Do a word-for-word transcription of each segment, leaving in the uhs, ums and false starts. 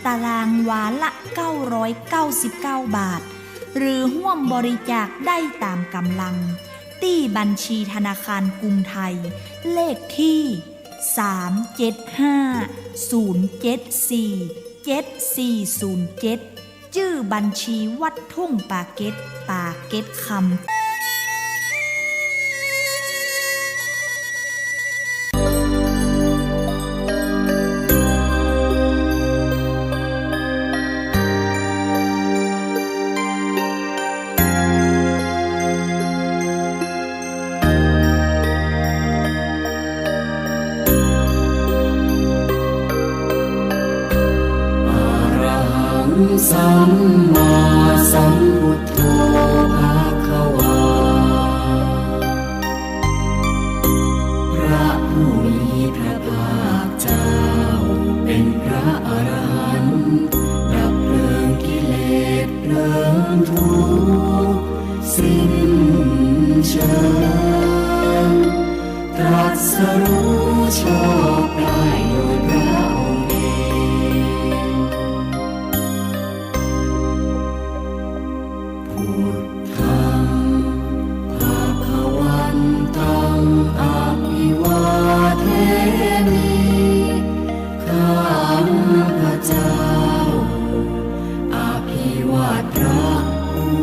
ตารางวาละเก้าร้อยเก้าสิบเก้าบาท หรือฮ่วมบริจาคได้ต๋ามก๋ำลัง ตี้บัญชีธนาคารกรุงไทย เลขตี้ สามเจ็ดห้า ศูนย์เจ็ดสี่ เจ็ดสี่ศูนย์เจ็ด จื้อบัญชีวัดทุ่งป่าเก็ด ป่าเก็ดคำ อะระหัง สัมมาสัมพุทโธ ภะคะวา พระผู้มีพระภาคเจ้า เป๋นพระอรหันต์ ดับเพลิงกิเลส เพลิงทุกข์สิ้นเชิง ตรัสรู้ชอบได้โดยพระองค์เอง พุทธัง ภะคะวันตัง อะภิวาเทมิ ข้าพเจ้า อภิวาทพระผู้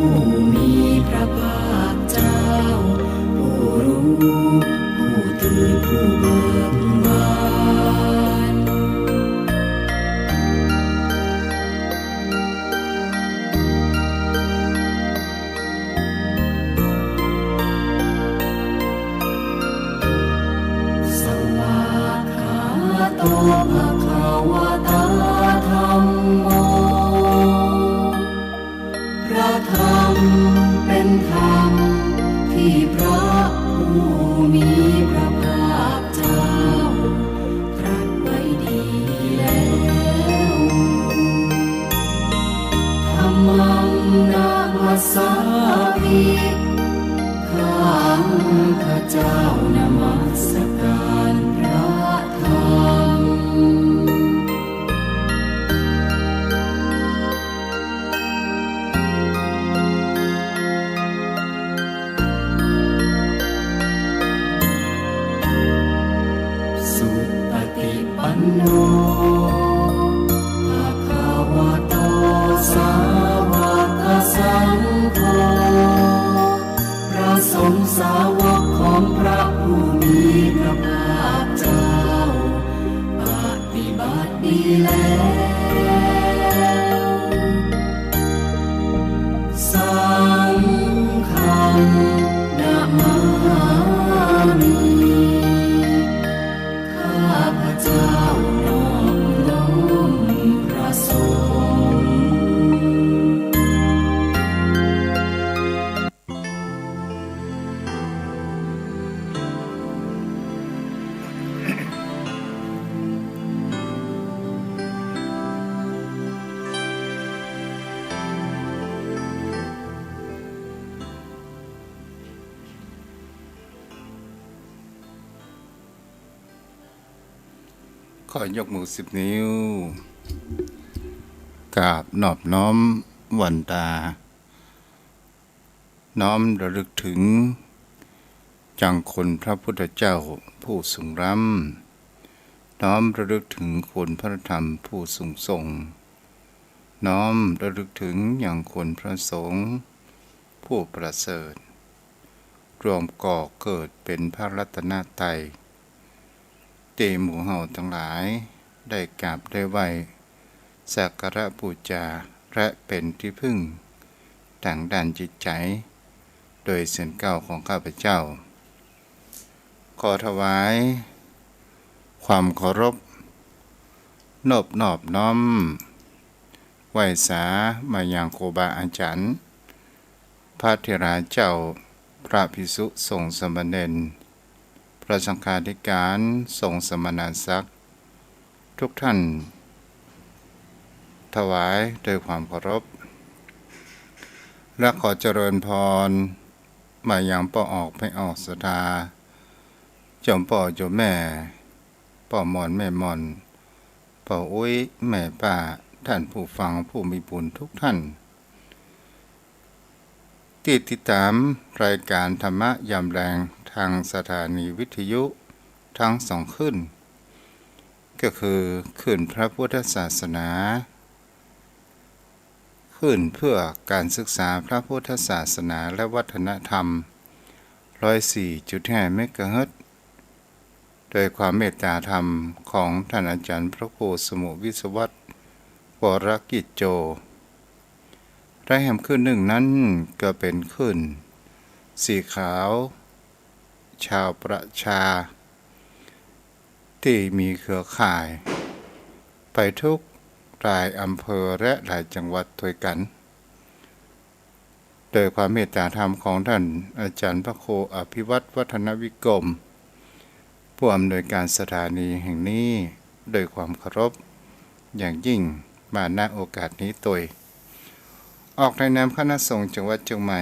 มีพระภาคเจ้า ผู้รู้ ผู้ตื่น ผู้เบิกบาน สวากขาโต ภะคะวะตา ธัมโม พระธรรมเป๋นธรรมตี้พระผู้มีพระภาคเจ้า ตรัสไว้ดีแล้ว ธัมมัง นะมัสสามิ ข้าพเจ้านมัสการพระธรรม สุปฏิปันโน ภะคะวะโต สาวกสังโฆ พระสงฆ์สาวกของพระผู้มีพระภาคเจ้า ปฏิบัติดีแล้ว สังฆัง นะมามิ ข้าพเจ้านอบน้อมพระสงฆ์ ขอยกมือสิบนิ้ว กราบนอบน้อมวันตา น้อมระลึกถึงยังคุณพระพุทธเจ้าผู้สูงล้ำ น้อมระลึกถึงคุณพระธรรมผู้สูงส่ง น้อมระลึกถึงยังคุณพระสงฆ์ผู้ประเสริฐ รวมก่อเกิดเป็นพระรัตนตรัย ตี้หมู่เฮาตังหลายได้กราบได้ไหว้สักการะบูชา และเป็นที่พึ่งตางด้านจิตใจ๋ โดยเสียงกล่าวของข้าพเจ้า ขอถวายความเคารพ นบนอบน้อมไหว้สามายังครูบาอาจ๋ารย์ พระเถราเจ้า พระภิกษุสงฆ์สามเณร พระสังฆาธิการ สงฆ์สมณศักดิ์ ทุกท่าน ถวายด้วยความเคารพ และขอเจริญพรมายังป้อออกแม่ออกศรัทธา จอมป้อจอมแม่ ป้อม่อนแม่ม่อน ป้ออุ๊ยแม่ป้า ท่านผู้ฟังผู้มีบุญทุกท่าน ตี้ติดต๋ามรายก๋านธรรมะยามแลงตางสถานีวิทยุตึงสองคลื่น ก็คือคลื่นพระพุทธศาสนา คลื่นเพื่อการศึกษาพระพุทธศาสนาและวัฒนธรรม ร้อยสี่จุดห้าเมกะเฮิรตซ์ โดยความเมตต๋าธรรมของท่านอาจารย์พระครูสมุห์ วิศวัฒน์ วรกิจโจ และแหมคลื่นนึ่งนั้นก็เป๋นคลื่นสีขาว ชาวประชา ตี้มีเครือข่ายไปทุกหลายอำเภอและหลายจังหวัดตวยกั๋น โดยความเมตต๋าธรรมของท่านอาจารย์พระครูอภิวัฒน์ วัฒนวิกรม ผู้อำนวยการสถานีแห่งนี้ ด้วยความเคารพอย่างยิ่ง มา ณ โอกาสนี้ตวย ออกในนามคณะสงฆ์จังหวัดเจียงใหม่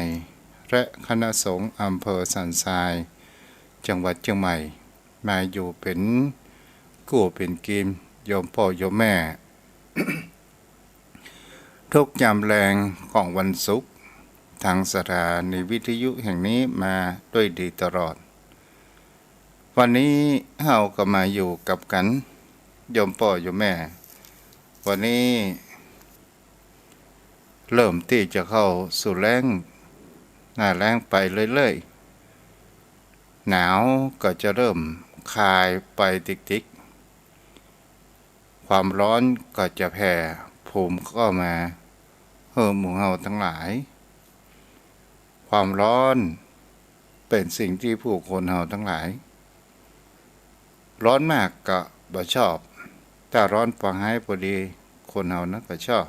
และคณะสงฆ์อำเภอสันทราย จังหวัดเจียงใหม่ มาอยู่เป๋นกู้เป๋นกีม โยมป้อโยมแม่ ทุกยามแลงของวันศุกร์ ตางสถานีวิทยุแห่งนี้มาด้วยดีตลอด วันนี้เฮาก็มาอยู่กับกั๋น โยมป้อโยมแม่ วันนี้เริ่มตี้จะเข้าสู่แล้ง หน้าแล้งไปเรื่อยๆ หนาวก็จะเริ่มคลายไปติ๊กๆ ความร้อนก็จะแผ่ภูมิเข้ามาหื้อหมู่เฮาตังหลาย ความร้อนเป๋นสิ่งตี้ผู้คนเฮาตังหลาย ร้อนมากก็บ่ชอบ ถ้าร้อนปอฮ้ายปอดี คนเฮานั้นก็ชอบ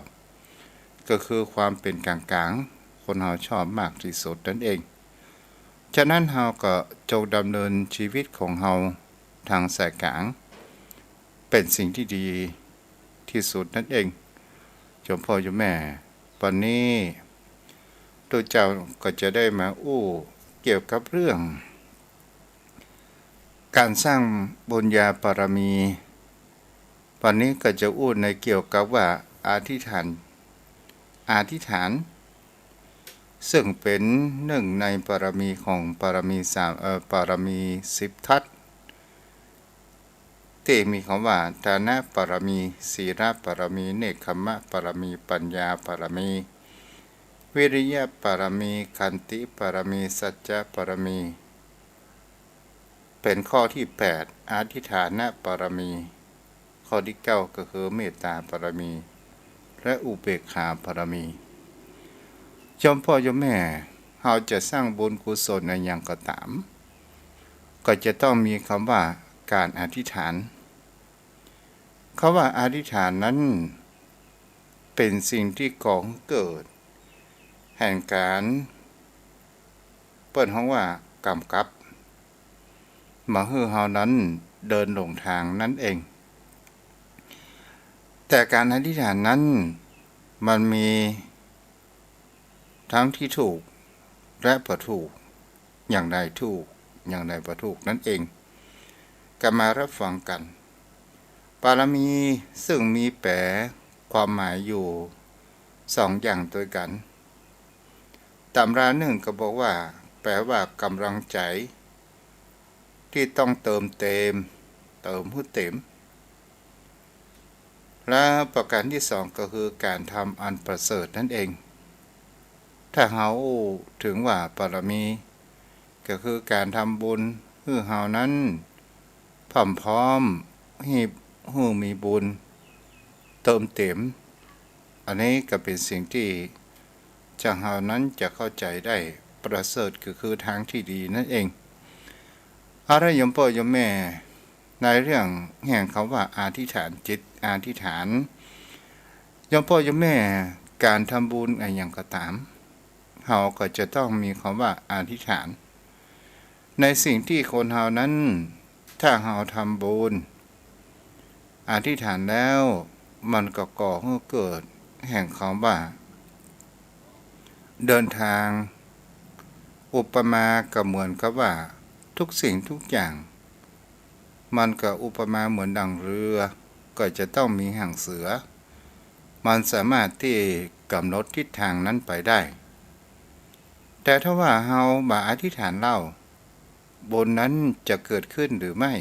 ก็คือความเป๋นก๋างๆ คนเฮาชอบมากตี้สุดนั้นเอง ฉะนั้นเฮาก็จงดำเนินชีวิตของเฮาตางสายก๋าง เป๋นสิ่งตี้ดีตี้สุดนั้นเอง โยมป้อโยมแม่ วันนี้ตุ๊เจ้าก็จะได้มาอู้เกี่ยวกับเรื่องก๋านสร้างบุญญาบารมี วันนี้ก็จะอู้ในเกี่ยวกับว่าอธิษฐาน อธิษฐาน ซึ่งเป๋นนึ่งในบารมีของบารมีสาม เอ่อ บารมีสิบทัศน์ ตี้มีกำว่า ทานบารมี ศีลบารมี เนกขัมมบารมี ปัญญาบารมี วิริยบารมี ขันติบารมี สัจจะบารมี เป๋นข้อตี้แปด อธิษฐานบารมี ข้อตี้เก้าก็คือเมตตาบารมี และอุเบกขาบารมี โยมป้อโยมแม่ เฮาจะสร้างบุญกุศลอะหยังก็ต๋าม ก็จะต้องมีกำว่าก๋านอธิษฐาน กำว่าอธิษฐานนั้นเป๋นสิ่งตี้ก่อหื้อเกิดแห่งก๋าน เปิ้นฮ้องว่ากำกับ บ่หื้อเฮานั้นเดินหลงตางนั้นเอง แต่ก๋านอธิษฐานนั้นมันมีตังตี้ถูกและบ่ถูก อย่างใดถูก อย่างใดบ่ถูกนั้นเอง ก็มาฮับฟังกั๋น บารมีซึ่งมีแป๋ความหมายอยู่สองอย่างตวยกั๋น ต๋ำรานึ่งก็บอกว่า แป๋ว่ากำลังใจ๋ตี้ต้องเติมเตม เติมหื้อเต๋ม และประก๋านตี้สองก็คือก๋านทำอันประเสริฐนั้นเอง ถ้าเฮาอู้เถิงว่าบารมี ก็คือก๋านทำบุญหื้อเฮานั้นพร่อมๆ หื้อ หื้อมีบุญเติมเต๋ม อันนี้ก็เป๋นสิ่งตี้จะ เฮานั้นจะเข้าใจ๋ได้ประเสริฐ ก็คือตางตี้ดีนั้นเอง เอาละโยมป้อโยมแม่ ในเรื่องแห่งกำว่าอธิษฐานจิต อธิษฐาน โยมป้อโยมแม่ ก๋านทำบุญอะหยังก็ต๋าม เฮาก็จะต้องมีกำว่าอธิษฐาน ในสิ่งตี้คนเฮานั้น ถ้าเฮาทำบุญ อธิษฐานแล้ว มันก็ก่อหื้อเกิดแห่งกำว่าเดินตาง อุปมาก็เหมือนกับว่าทุกสิ่งทุกอย่าง มันก็อุปมาเหมือนดั่งเรือ ก็จะต้องมีหางเสือ มันสามารถตี้ก๋ำหนดทิศตางนั้นไปได้ แต่ถ้าว่าเฮาบ่อธิษฐานเล่า บุญนั้นจะเกิดขึ้นหรือไม่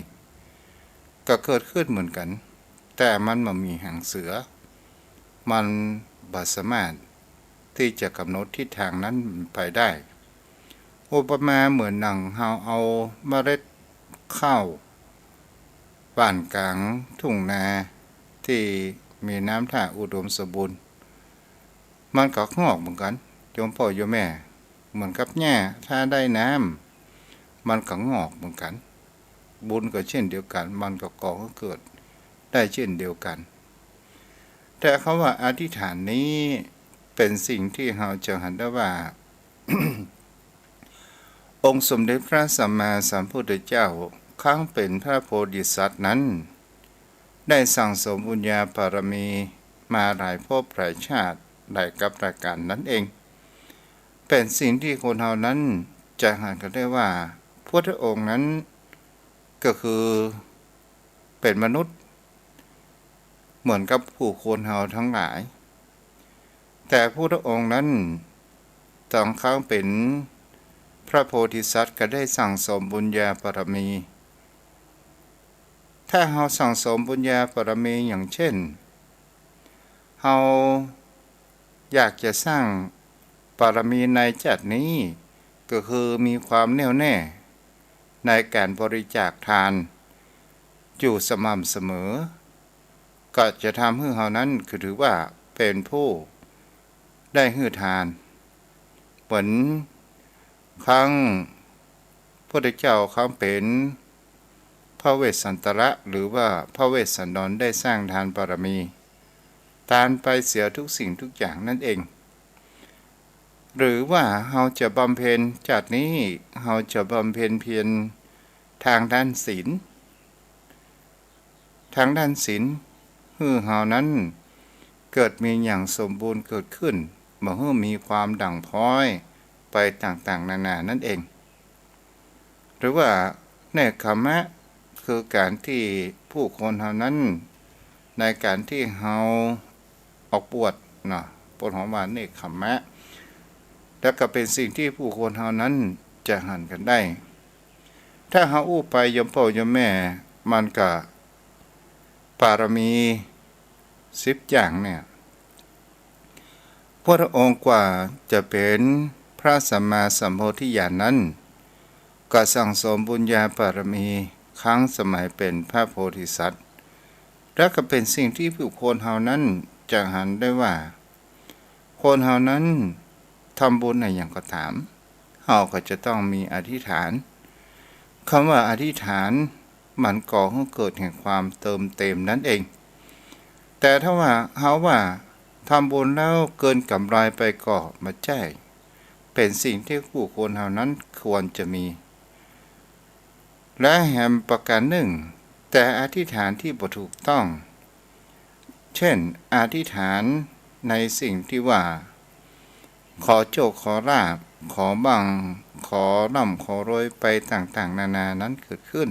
ก็เกิดขึ้นเหมือนกั๋น แต่มันบ่มีหางเสือ มันบ่สามารถตี้จะก๋ำหนดทิศตางนั้นไปได้ อุปมาเหมือนหนังเฮาเอาเมล็ดข้าวหว่านก๋างทุ่งนาตี้มีน้ำท่าอุดมสมบูรณ์ มันก็งอกเหมือนกั๋น โยมป้อโยมแม่ เหมือนกับหญ้า ถ้าได้น้ำ มันก็งอกเหมือนกั๋น บุญก็เช่นเดียวกั๋น มันก็ก่อให้เกิดได้เช่นเดียวกั๋น แต่คำว่าอธิษฐานนี้เป๋นสิ่งตี้เฮาจะหันได้ว่า องค์สมเด็จพระสัมมาสัมพุทธเจ้าครั้งเป๋นพระโพธิสัตว์นั้น ได้สั่งสมบุญญาบารมีมาหลายภพหลายชาติหลายกัปหลายกั๋นนั้นเอง เป๋นสิ่งตี้คนเฮานั้นจะหันกั๋นได้ว่า พุทธองค์นั้นก็คือเป๋นมนุษย์ เหมือนกับผู้คนเฮาทั้งหลาย แต่พุทธองค์นั้นต๋อนครั้งเป๋นพระโพธิสัตว์ก็ได้สั่งสมบุญญาบารมี ถ้าเฮาสั่งสมบุญญาบารมีอย่างเช่น เฮาอยากจะสร้างบารมีในชาตินี้ ก็คือมีความแน่วแน่ในก๋านบริจาคทานอยู่สม่ำเสมอ ก็จะทำหื้อเฮานั้นคือถือว่าเป๋นผู้ได้หื้อทาน เหมือนครั้งพุทธเจ้าครั้งเป๋นพระเวสสันตระ หรือว่าพระเวสสันดรได้สร้างทานบารมี ตานไปเสียทุกสิ่งทุกอย่างนั้นเอง หรือว่าเฮาจะบำเพ็ญ ชาตินี้เฮาจะบำเพ็ญเพียรทางด้านศีล ทางด้านศีล หื้อเฮานั้นเกิดมีอย่างสมบูรณ์เกิดขึ้น บ่หื้อมีความด่างพร้อยไปต่างๆ นานานั่นเอง หรือว่าเนกขัมมะ คือก๋านตี้ผู้คนเฮานั้น ในก๋านตี้เฮาออกบวชเนาะ เปิ้นฮ้องว่าเนกขัมมะ แล้วก็เป๋นสิ่งตี้ผู้คนเฮานั้นจะหันกั๋นได้ ถ้าเฮาอู้ไปโยมป้อโยมแม่ มันก็บารมีสิบอย่างเนี่ย พุทธองค์กว่าจะเป๋นพระสัมมาสัมโพธิญาณนั้น ก็สั่งสมบุญญาบารมีครั้งสมัยเป๋นพระโพธิสัตว์ แล้วก็เป๋นสิ่งตี้ผู้คนเฮานั้นจะหันได้ว่า คนเฮานั้นทำบุญอะหยังก็ต๋าม เฮาก็จะต้องมีอธิษฐาน คำว่าอธิษฐาน มันก่อหื้อเกิดแห่งความเติมเต็มนั้นเอง แต่ถ้าว่าเฮาว่าทำบุญแล้วเกินก๋ำไรไปก็บ่ใจ้ เป๋นสิ่งตี้ผู้คนเฮานั้นควรจะมี และแหมประก๋านนึ่ง แต่อธิษฐานตี้บ่ถูกต้อง เช่น อธิษฐานในสิ่งตี้ว่า ขอโชคขอลาภ ขอบั้ง ขอร่ำขอรวยไปต่างๆ นานานั้นเกิดขึ้น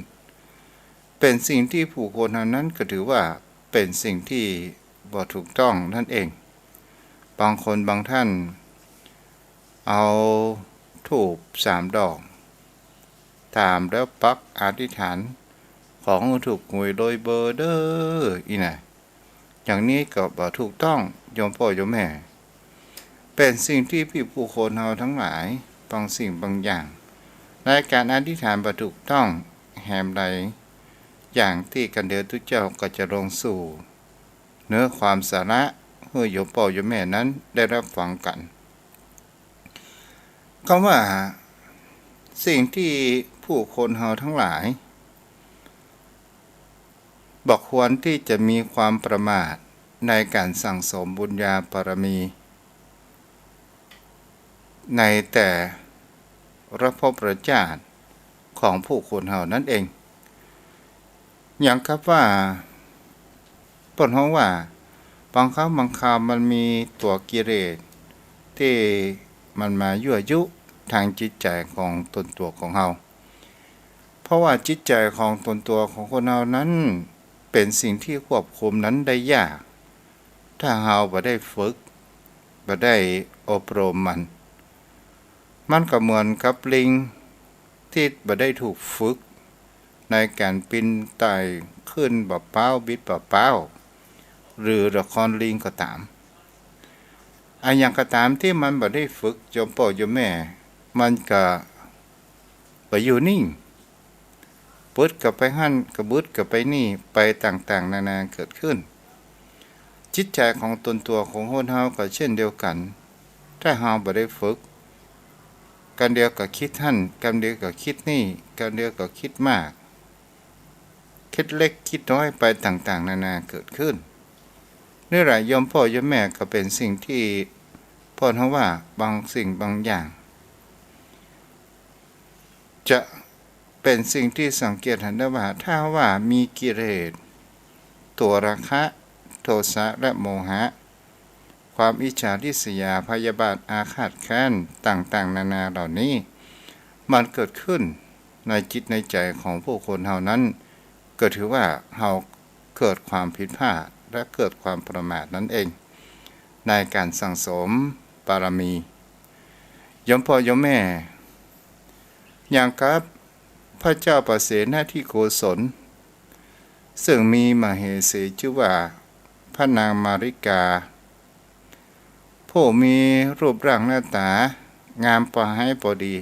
เป๋นสิ่งตี้ผู้คนเฮานั้นก็ถือว่าเป๋นสิ่งตี้บ่ถูกต้องนั่นเอง บางคนบางท่าน เอาธูปสามดอก ต๋ามแล้วปักอธิษฐาน ขอหื้อถูกหวยรวยเบอร์เด้อ อี้นะ อย่างนี้ก็บ่ถูกต้อง โยมป้อโยมแม่ เป๋นสิ่งตี้ผู้คนเฮาทั้งหลาย บางสิ่งบางอย่าง ในก๋านอธิษฐานบ่ถูกต้อง แหมหลายอย่างตี้กั๋นเดียวตุ๊เจ้าก็จะลงสู่เนื้อความสาระ หื้อโยมป้อโยมแม่นั้นได้ฮับฟังกั๋น คำว่าสิ่งตี้ผู้คนเฮาทั้งหลาย บ่ควรตี้จะมีความประมาทในก๋านสั่งสมบุญญาบารมี ในแต่ละภพละจาติของผู้คนเฮานั้นเอง อย่างกับว่า เปิ้นฮ้องว่า บางครั้งบางคราวมันมีตั๋วกิเลสตี้มันมายั่วยุตางจิตใจ๋ของตนตั๋วของเฮา เพราะว่าจิตใจ๋ของตนตั๋วของคนเฮานั้นเป๋นสิ่งตี้ควบคุมนั้นได้ยาก ถ้าเฮาบ่ได้ฝึก บ่ได้อบรมมัน มันก็เหมือนกับลิงตี้บ่ได้ถูกฝึกในก๋านปีนต่ายขึ้นบ่าป๊าว บิดบ่าป๊าว หรือละครลิงก็ต๋าม อะหยังก็ต๋ามตี้มันบ่ได้ฝึก โยมป้อโยมแม่ มันก็บ่อยู่นิ่ง บึดก็ไปหั้น ก็บึดก็ไปนี่ ไปต่างๆ นานาเกิดขึ้น จิตใจ๋ของตนตั๋วของคนเฮาก็เช่นเดียวกั๋น ถ้าเฮาบ่ได้ฝึก กำเดียวก็กึ๊ดหั้น กำเดียวก็กึ๊ดนี่ กำเดียวก็กึ๊ดมาก กึ๊ดเล็กกึ๊ดน้อยไปต่างๆ นานาเกิดขึ้น นี่แหละโยมป้อโยมแม่ ก็เป๋นสิ่งตี้ป้อเฮาว่าบางสิ่งบางอย่าง จะเป๋นสิ่งตี้สังเกตหันได้ว่า ถ้าว่ามีกิเลสตั๋วราคะ โทสะ และโมหะ ความอิจฉาริษยา พยาบาท อาฆาตแค้น ต่างๆ นานาเหล่านี้ มันเกิดขึ้นในจิตในใจ๋ของผู้คนเฮานั้น ก็ถือว่าเฮาเกิดความผิดพลาด และเกิดความประมาทนั้นเอง ในก๋านสั่งสมบารมี โยมป้อโยมแม่ อย่างกับพระเจ้าปเสนทิโกศล ซึ่งมีมเหสีจื้อว่าพระนางมาริกา ผู้มีรูปร่างหน้าต๋างามปอฮ้ายปอดี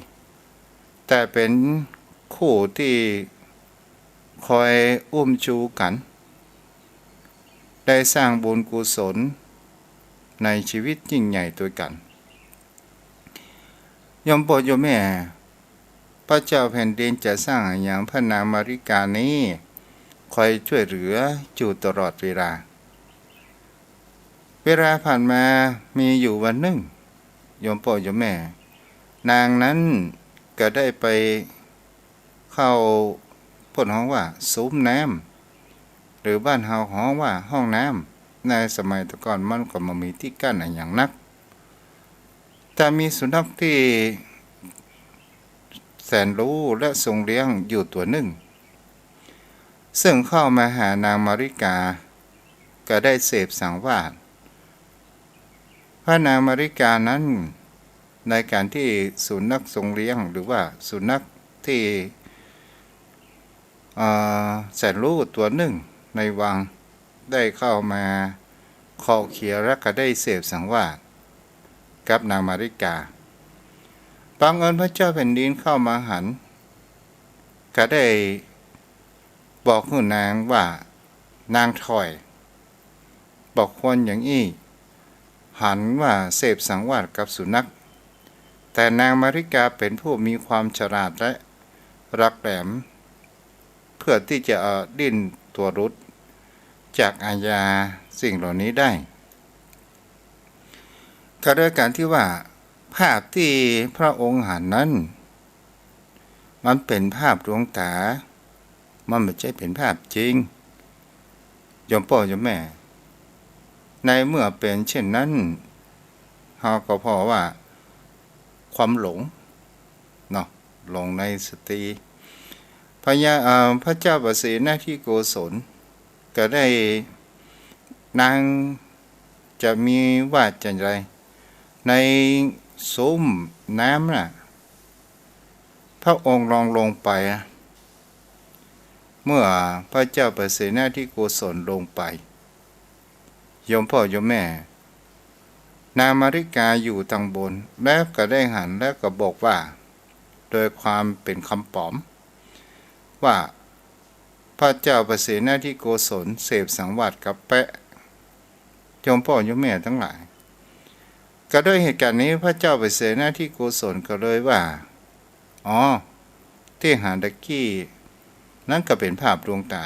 แต่เป๋นคู่ตี้คอยอุ้มจูกั๋น ได้สร้างบุญกุศลในชีวิตยิ่งใหญ่ตวยกั๋น โยมป้อโยมแม่ พระเจ้าแผ่นดินจะสร้างอะหยัง พระนางมาริกานี้คอยจ้วยเหลืออยู่ตลอดเวลา เวลาผ่านมา มีอยู่วันนึ่ง โยมป้อโยมแม่ นางนั้นก็ได้ไปเข้า เปิ้นฮ้องว่าสุมน้ำ หรือบ้านเฮาฮ้องว่าห้องน้ำ ในสมัยแต่ก่อนมันก็บ่มีตี้กั้นอะหยังนัก แต่มีสุนัขตี้แสนรู้และทรงเลี้ยงอยู่ตั๋วนึ่ง ซึ่งเข้ามาหานางมาริกา ก็ได้เสพสังวาส พระนางมาริกานั้น ในก๋านตี้สุนัขทรงเลี้ยง หรือว่าสุนัขตี้ เอ่อ แสนรู้ตั๋วนึ่งในวัง ได้เข้ามาคอเขียด และก็ได้เสพสังวาสกับนางมาริกา บังเอิญพระเจ้าแผ่นดินเข้ามาหัน ก็ได้บอกหื้อนางว่า นางถอย บ่ควรอย่างอี้ หันว่าเสพสังวาสกับสุนัข แต่นางมาริกาเป๋นผู้มีความฉลาดและหลักแหลม เพื่อตี้จะเอาดิ้นตั๋วหลุดจากอาญาสิ่งเหล่านี้ได้ ก็ด้วยก๋านตี้ว่า ภาพตี้พระองค์หันนั้น มันเป๋นภาพลวงต๋า มันบ่ใจ้เป๋นภาพจริง โยมป้อโยมแม่ ในเมื่อเป๋นเช่นนั้น เฮาก็ผ่อว่าความหลงเนาะ หลงในสติ พระยา เอ่อ พระเจ้าปเสนทิโกศล ก็ได้ นางจะมีว่าจั่งใด ในสุมน้ำน่ะ พระองค์ลองลงไปอะ เมื่อพระเจ้าปเสนทิโกศลลงไป โยมป้อโยมแม่ นางมาริกาอยู่ตังบน แล้วก็ได้หัน แล้วก็บอกว่า โดยความเป๋นกำป๋อม ว่า พระเจ้าปเสนทิโกศลเสพสังวาสกับแปะ โยมป้อโยมแม่ตังหลาย ก็ด้วยเหตุก๋ารณ์นี้ พระเจ้าปเสนทิโกศลก็เลยว่า อ๋อ ตี้หันตะกี้นั้นก็เป๋นภาพลวงต๋า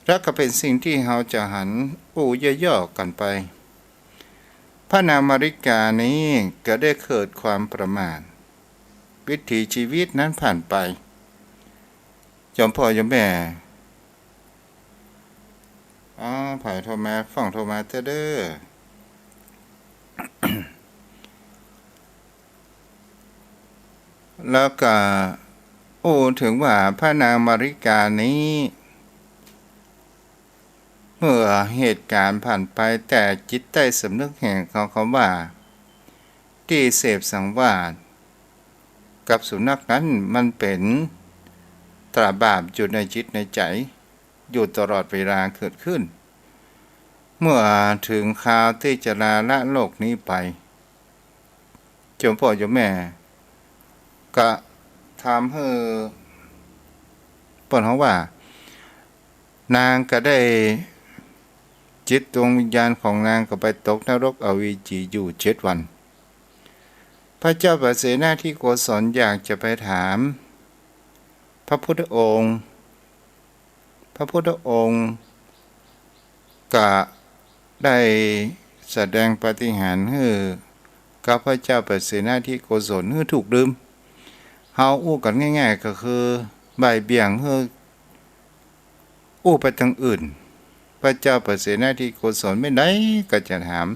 และก็เป๋นสิ่งตี้เฮาจะหันอู้ย่อๆ กั๋นไป พระนางมาริกานี้ก็ได้เกิดความประมาท วิถีชีวิตนั้นผ่านไป โยมป้อโยมแม่ อ๋อ ใผโทรมา ฟั่งโทรมาเต๊อะเด้อ แล้วก็อู้เถิงว่าพระนางมาริกานี้ เมื่อเหตุก๋ารณ์ผ่านไป แต่จิตใต้สำนึกแห่งเขา เขาว่า ตี้เสพสังวาสกับสุนัขนั้น มันเป๋นตราบาปอยู่ในจิตในใจ๋ อยู่ตลอดเวลาเกิดขึ้น เมื่อเถิงคราวตี้จะลาละโลกนี้ไป โยมป้อโยมแม่ ก็ทำหื้อ เปิ้นฮ้องว่า นางก็ได้ จิตดวงวิญญาณของนางก็ไปตกนรกอเวจีอยู่เจ็ดวัน พระเจ้าปเสนทิโกศลอยากจะไปถามพระพุทธองค์ พระพุทธองค์ก็ได้แสดงปาฏิหาริย์หื้อกับพระเจ้าปเสนทิโกศลหื้อถูกลืม เฮาอู้กั๋นง่ายๆ ก็คือบ่ายเบี่ยงหื้ออู้ไปตางอื่น พระเจ้าปเสนทิโกศลเมื่อใดก็จะถาม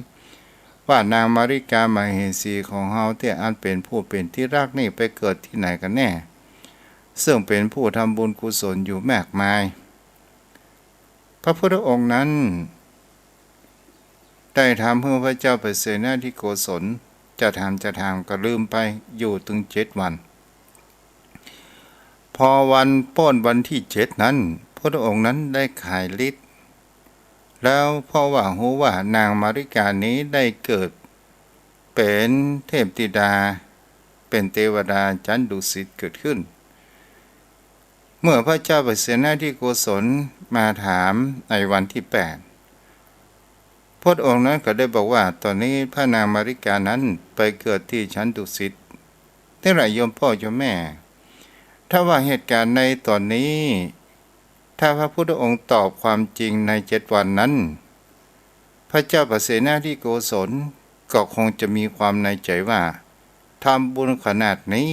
ว่านางมาริกามาเหสีของเฮาตี้อันเป๋นผู้เป๋นตี้ฮักนี้ไปเกิดตี้ไหนกั๋นแน่ ซึ่งเป๋นผู้ทำบุญกุศลอยู่มากมาย พระพุทธองค์นั้นได้ทำหื้อพระเจ้าปเสนทิโกศลจะถามจะถามก็ลืมไปอยู่ตึงเจ็ดวัน พอวันป๊นวันตี้เจ็ดนั้น พระองค์นั้นได้ขายฤทธิ์ แล้วเพราะว่าฮู้ว่านางมาริกานี้ได้เกิดเป๋นเทพธิดา เป๋นเตวดาจั๊นดุสิตเกิดขึ้น เมื่อพระเจ้าปเสนทิโกศลมาถามในวันตี้แปด พระองค์นั้นก็ได้บอกว่า ต๋อนนี้พระนางมาริกานั้นไปเกิดตี้จั๊นดุสิต นี่แหละโยมป้อโยมแม่ ถ้าว่าเหตุก๋ารณ์ในต๋อนนี้ ถ้าพระพุทธองค์ตอบความจริงในเจ็ดวันนั้น พระเจ้าปเสนทิโกศลก็คงจะมีความในใจ๋ว่า ทำบุญขนาดนี้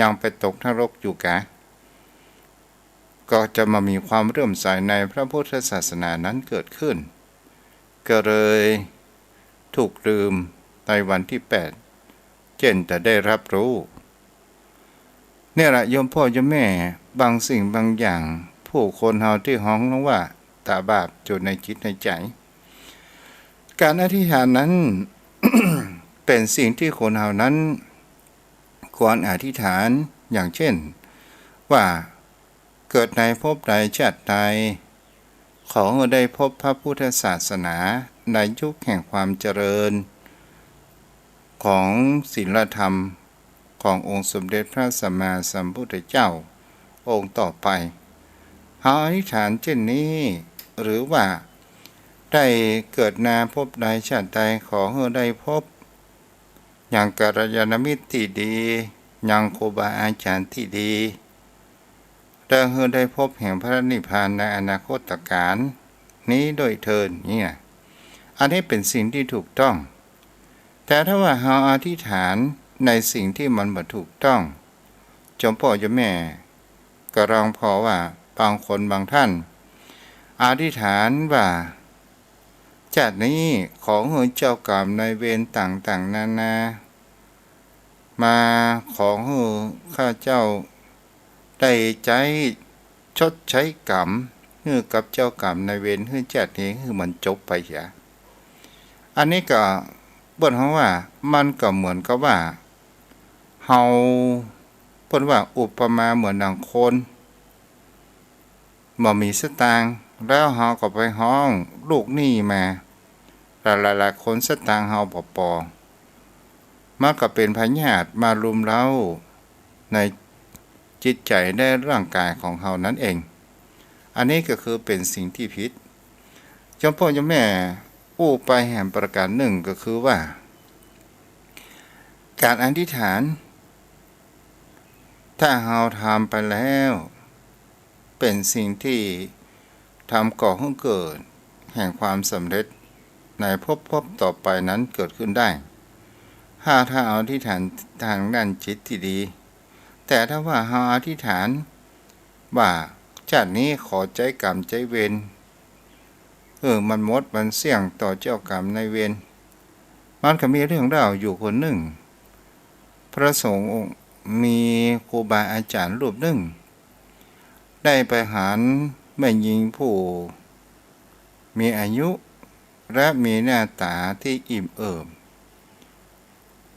ยังไปตกนรกอยู่กา ก็จะมามีความเลื่อมใสในพระพุทธศาสนานั้นเกิดขึ้น ก็เลยถูกลืมในวันตี้แปด เจ้นจะได้ฮับฮู้ นี่แหละโยมป้อโยมแม่ บางสิ่งบางอย่าง ผู้คนเฮาตี้ฮ้องว่าตาบาปอยู่ในจิตในใจ๋ ก๋านอธิษฐานนั้น เป๋นสิ่งตี้คนเฮานั้นควรอธิษฐาน อย่างเจ้นว่า เกิดในภพใดชาติใด ขอหื้อได้พบพระพุทธศาสนาในยุคแห่งความเจริญของศีลธรรมขององค์สมเด็จพระสัมมาสัมพุทธเจ้าองค์ต่อไป เฮาอธิษฐานเจ้นนี้ หรือว่าได้เกิดนาภพใดชาติใด ขอหื้อได้พบยังกัลยาณมิตรตี้ดี ยังครูบาอาจ๋ารย์ตี้ดี แล้วหื้อได้พบแห่งพระนิพพานในอนาคตกาลนี้ด้วยเทอญ เนี่ย อันนี้เป๋นสิ่งตี้ถูกต้อง แต่ถ้าว่าเฮาอธิษฐานในสิ่งตี้มันบ่ถูกต้อง โยมป้อโยมแม่ ก็ลองผ่อว่าบางคนบางท่าน อธิษฐานว่า จาตินี้ขอหื้อเจ้ากรรมนายเวรต่างๆ นานา มาขอหื้อข้าเจ้าได้ใจ๊ชดใช้กรรมหื้อกับเจ้ากรรมนายเวรหื้อจาตินี้หื้อมันจบไปเหีย อันนี้ก็เปิ้นฮ้องว่ามันก็เหมือนกับว่าเฮา เปิ้นว่าอุปมาเหมือนดังคน บ่มีสตางค์ แล้วเฮาก็ไปฮ้องลูกหนี้มา หลายๆ คนสตางค์เฮาบ่ปอ มันก็เป๋นพยาธิมารุมเร้าในจิตใจ๋และร่างกายของเฮานั้นเอง อันนี้ก็คือเป๋นสิ่งตี้ผิด โยมป้อโยมแม่ อู้ไปแหมประก๋านนึ่งก็คือว่า ก๋านอธิษฐาน ถ้าเฮาทำไปแล้ว เป๋นสิ่งตี้ทำก่อหื้อเกิดแห่งความสำเร็จในภพๆ ต่อไปนั้นเกิดขึ้นได้ ถ้า ถ้าเฮาอธิษฐานตางด้านจิตตี้ดี แต่ถ้าว่าเฮาอธิษฐานว่า จาตินี้ขอใจ๊กรรมใจ๊เวร เออ มันหมดมันเสี้ยงต่อเจ้ากรรมนายเวร มันก็มีเรื่องเล่าอยู่คนนึ่ง พระสงฆ์องค์ มีครูบาอาจ๋ารย์รูปนึ่ง ได้ไปหันแม่ญิงผู้ มีอายุ และมีหน้าต๋าตี้อิ่มเอิบ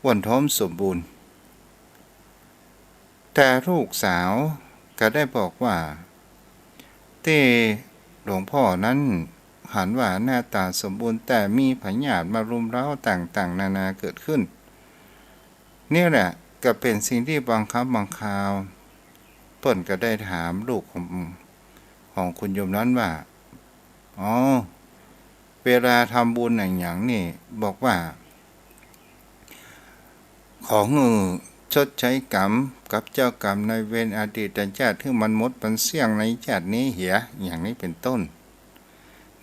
อ้วนท้วมสมบูรณ์ แต่ลูกสาวก็ได้บอกว่า ตี้หลวงป้อนั้นหันว่าหน้าต๋าสมบูรณ์ แต่มีพยาธิมารุมเร้าต่างๆ นานาเกิดขึ้น นี่แหละก็เป๋นสิ่งตี้บางครั้งบางคราว เปิ้นก็ได้ถามลูกของ ของคุณโยมนั้นว่า อ๋อ เวลาทำบุญอะหยังนี่ บอกว่า ขอหื้อชดใช้กรรมกับเจ้ากรรมนายเวรอดีตชาติ หื้อมันหมดมันเสี้ยงในชาตินี้เหีย อย่างนี้เป๋นต้น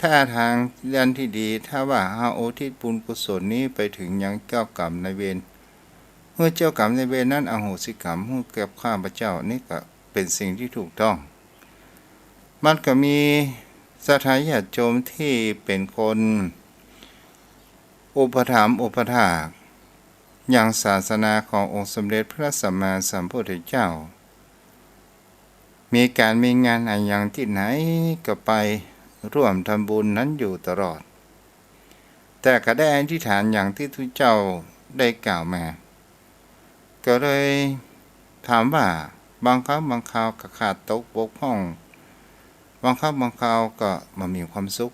ถ้าตางด้านตี้ดี ถ้าว่าเฮาอุทิศบุญกุศลนี้ไปเถิงยังเจ้ากรรมนายเวร หื้อเจ้ากรรมนายเวรนั้นอโหสิกรรมหื้อกับข้าพเจ้า นี่ก็เป๋นสิ่งตี้ถูกต้อง มันก็มีศรัทธาญาติโยมตี้เป๋นคนอุปถัมภ์อุปถากยังศาสนาขององค์สมเด็จพระสัมมาสัมพุทธเจ้า มีก๋านมีงานอะหยังตี้ไหนก็ไปร่วมทำบุญนั้นอยู่ตลอด แต่ก็ได้อธิษฐานอย่างตี้ตุ๊เจ้าได้กล่าวมา ก็เลยถามว่า บางครั้งบางคราวก็ขาดตกบกพร่อง บางครั้งบางคราวก็บ่มีความสุข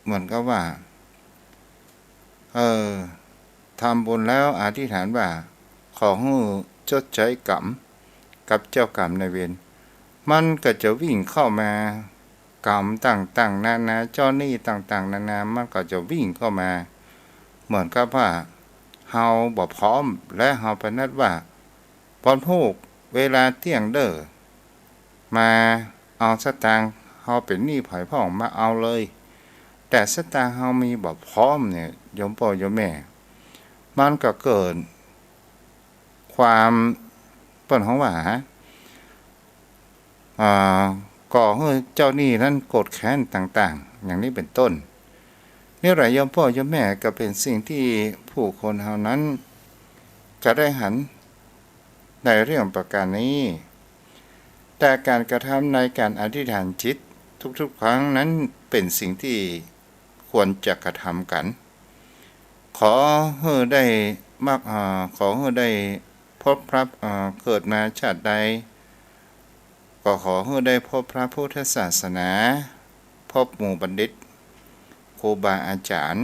เหมือนกับว่า เออ ทำบุญแล้วอธิษฐานว่า ขอหื้อชดใช้กรรมกับเจ้ากรรมนายเวร มันก็จะวิ่งเข้ามา กรรมต่างๆ นานา เจ้าหนี้ต่างๆ นานา มันก็จะวิ่งเข้ามา เหมือนกับว่าเฮาบ่พร้อม และเฮาไปนัดว่า วันพูกเวลาเตี้ยงเด้อ มาเอาสตางค์ เฮาเป๋นหนี้ใผพ่องมาเอาเลย แต่สตางค์เฮามีบ่พร้อมเนี่ย โยมป้อโยมแม่ มันก็เกิดความ เปิ้นฮ้องว่า อ่า ก่อหื้อเจ้าหนี้นั้นโกรธแค้นต่างๆ อย่างนี้เป๋นต้น นี่แหละโยมป้อโยมแม่ ก็เป๋นสิ่งตี้ผู้คนเฮานั้นจะได้หันในเรื่องประการนี้ แต่ก๋านกระทำในก๋านอธิษฐานจิตทุกๆ ครั้งนั้นเป๋นสิ่งตี้ควรจะกระทำกั๋น ขอหื้อได้มาก อ่า ขอหื้อได้พบพระ อ่า เกิดมาชาติใด ก็ขอหื้อได้พบพระพุทธศาสนา พบหมู่บัณฑิต ครูบาอาจ๋ารย์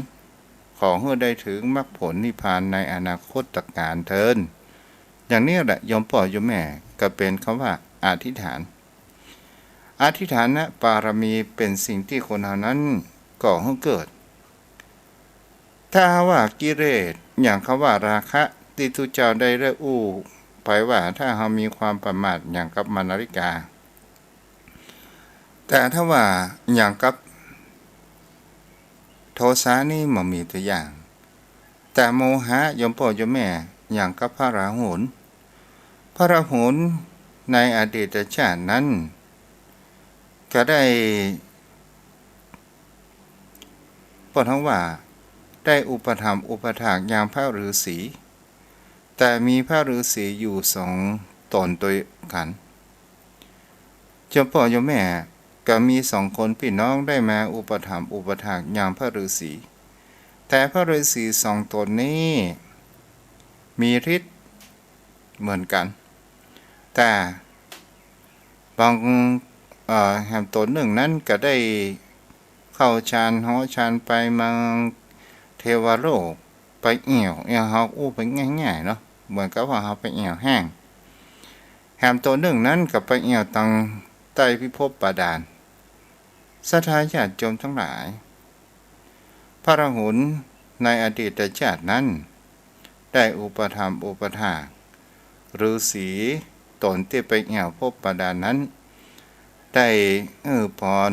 ขอหื้อได้เถิงมรรคผลนิพพานในอนาคตกาลเทอญ อย่างนี้แหละโยมป้อโยมแม่ ก็เป๋นกำว่าอธิษฐาน อธิษฐานบารมีเป๋นสิ่งตี้คนเฮานั้นก่อหื้อเกิด ถ้าว่ากิเลสอย่างกำว่าราคะตี้ตุ๊เจ้าได้เล่าอู้ไปว่า ถ้าเฮามีความประมาทอย่างกับมหานาริกา แต่ถ้าว่าอย่างกับโทสะนี่บ่มีตั๋วอย่าง แต่โมหะโยมป้อโยมแม่อย่างกับพระราหุล พระราหุลในอดีตชาตินั้น ก็ได้ เปิ้นฮ้องว่าได้อุปถัมภ์อุปถากอย่างพระฤาษี แต่มีพระฤาษีอยู่สองต๋นตวยกั๋น โยมป้อโยมแม่ ก็มีสองคนปี้น้องได้มาอุปถัมภ์อุปถากอย่างพระฤาษี แต่พระฤาษีสองต๋นนี้มีฤทธิ์เหมือนกั๋น แต่บาง เอ่อ แหมต๋นนึ่งนั้นก็ได้เข้าฌาน เหาะฌานไปเมืองเทวโลก ไปแอ่ว แอ่วเฮาอู้ไปง่ายๆ เนาะ เหมือนกับว่าเฮาไปแอ่วแห้ง แหมต๋นนึ่งนั้นก็ไปแอ่วตังใต้พิภพบาดาล ศรัทธาญาติโยมตังหลาย พระราหุลในอดีตชาตินั้น ได้อุปถัมภ์อุปถากฤาษีต๋นตี้ไปแอ่วภพบาดาลนั้น ได้หื้อปอน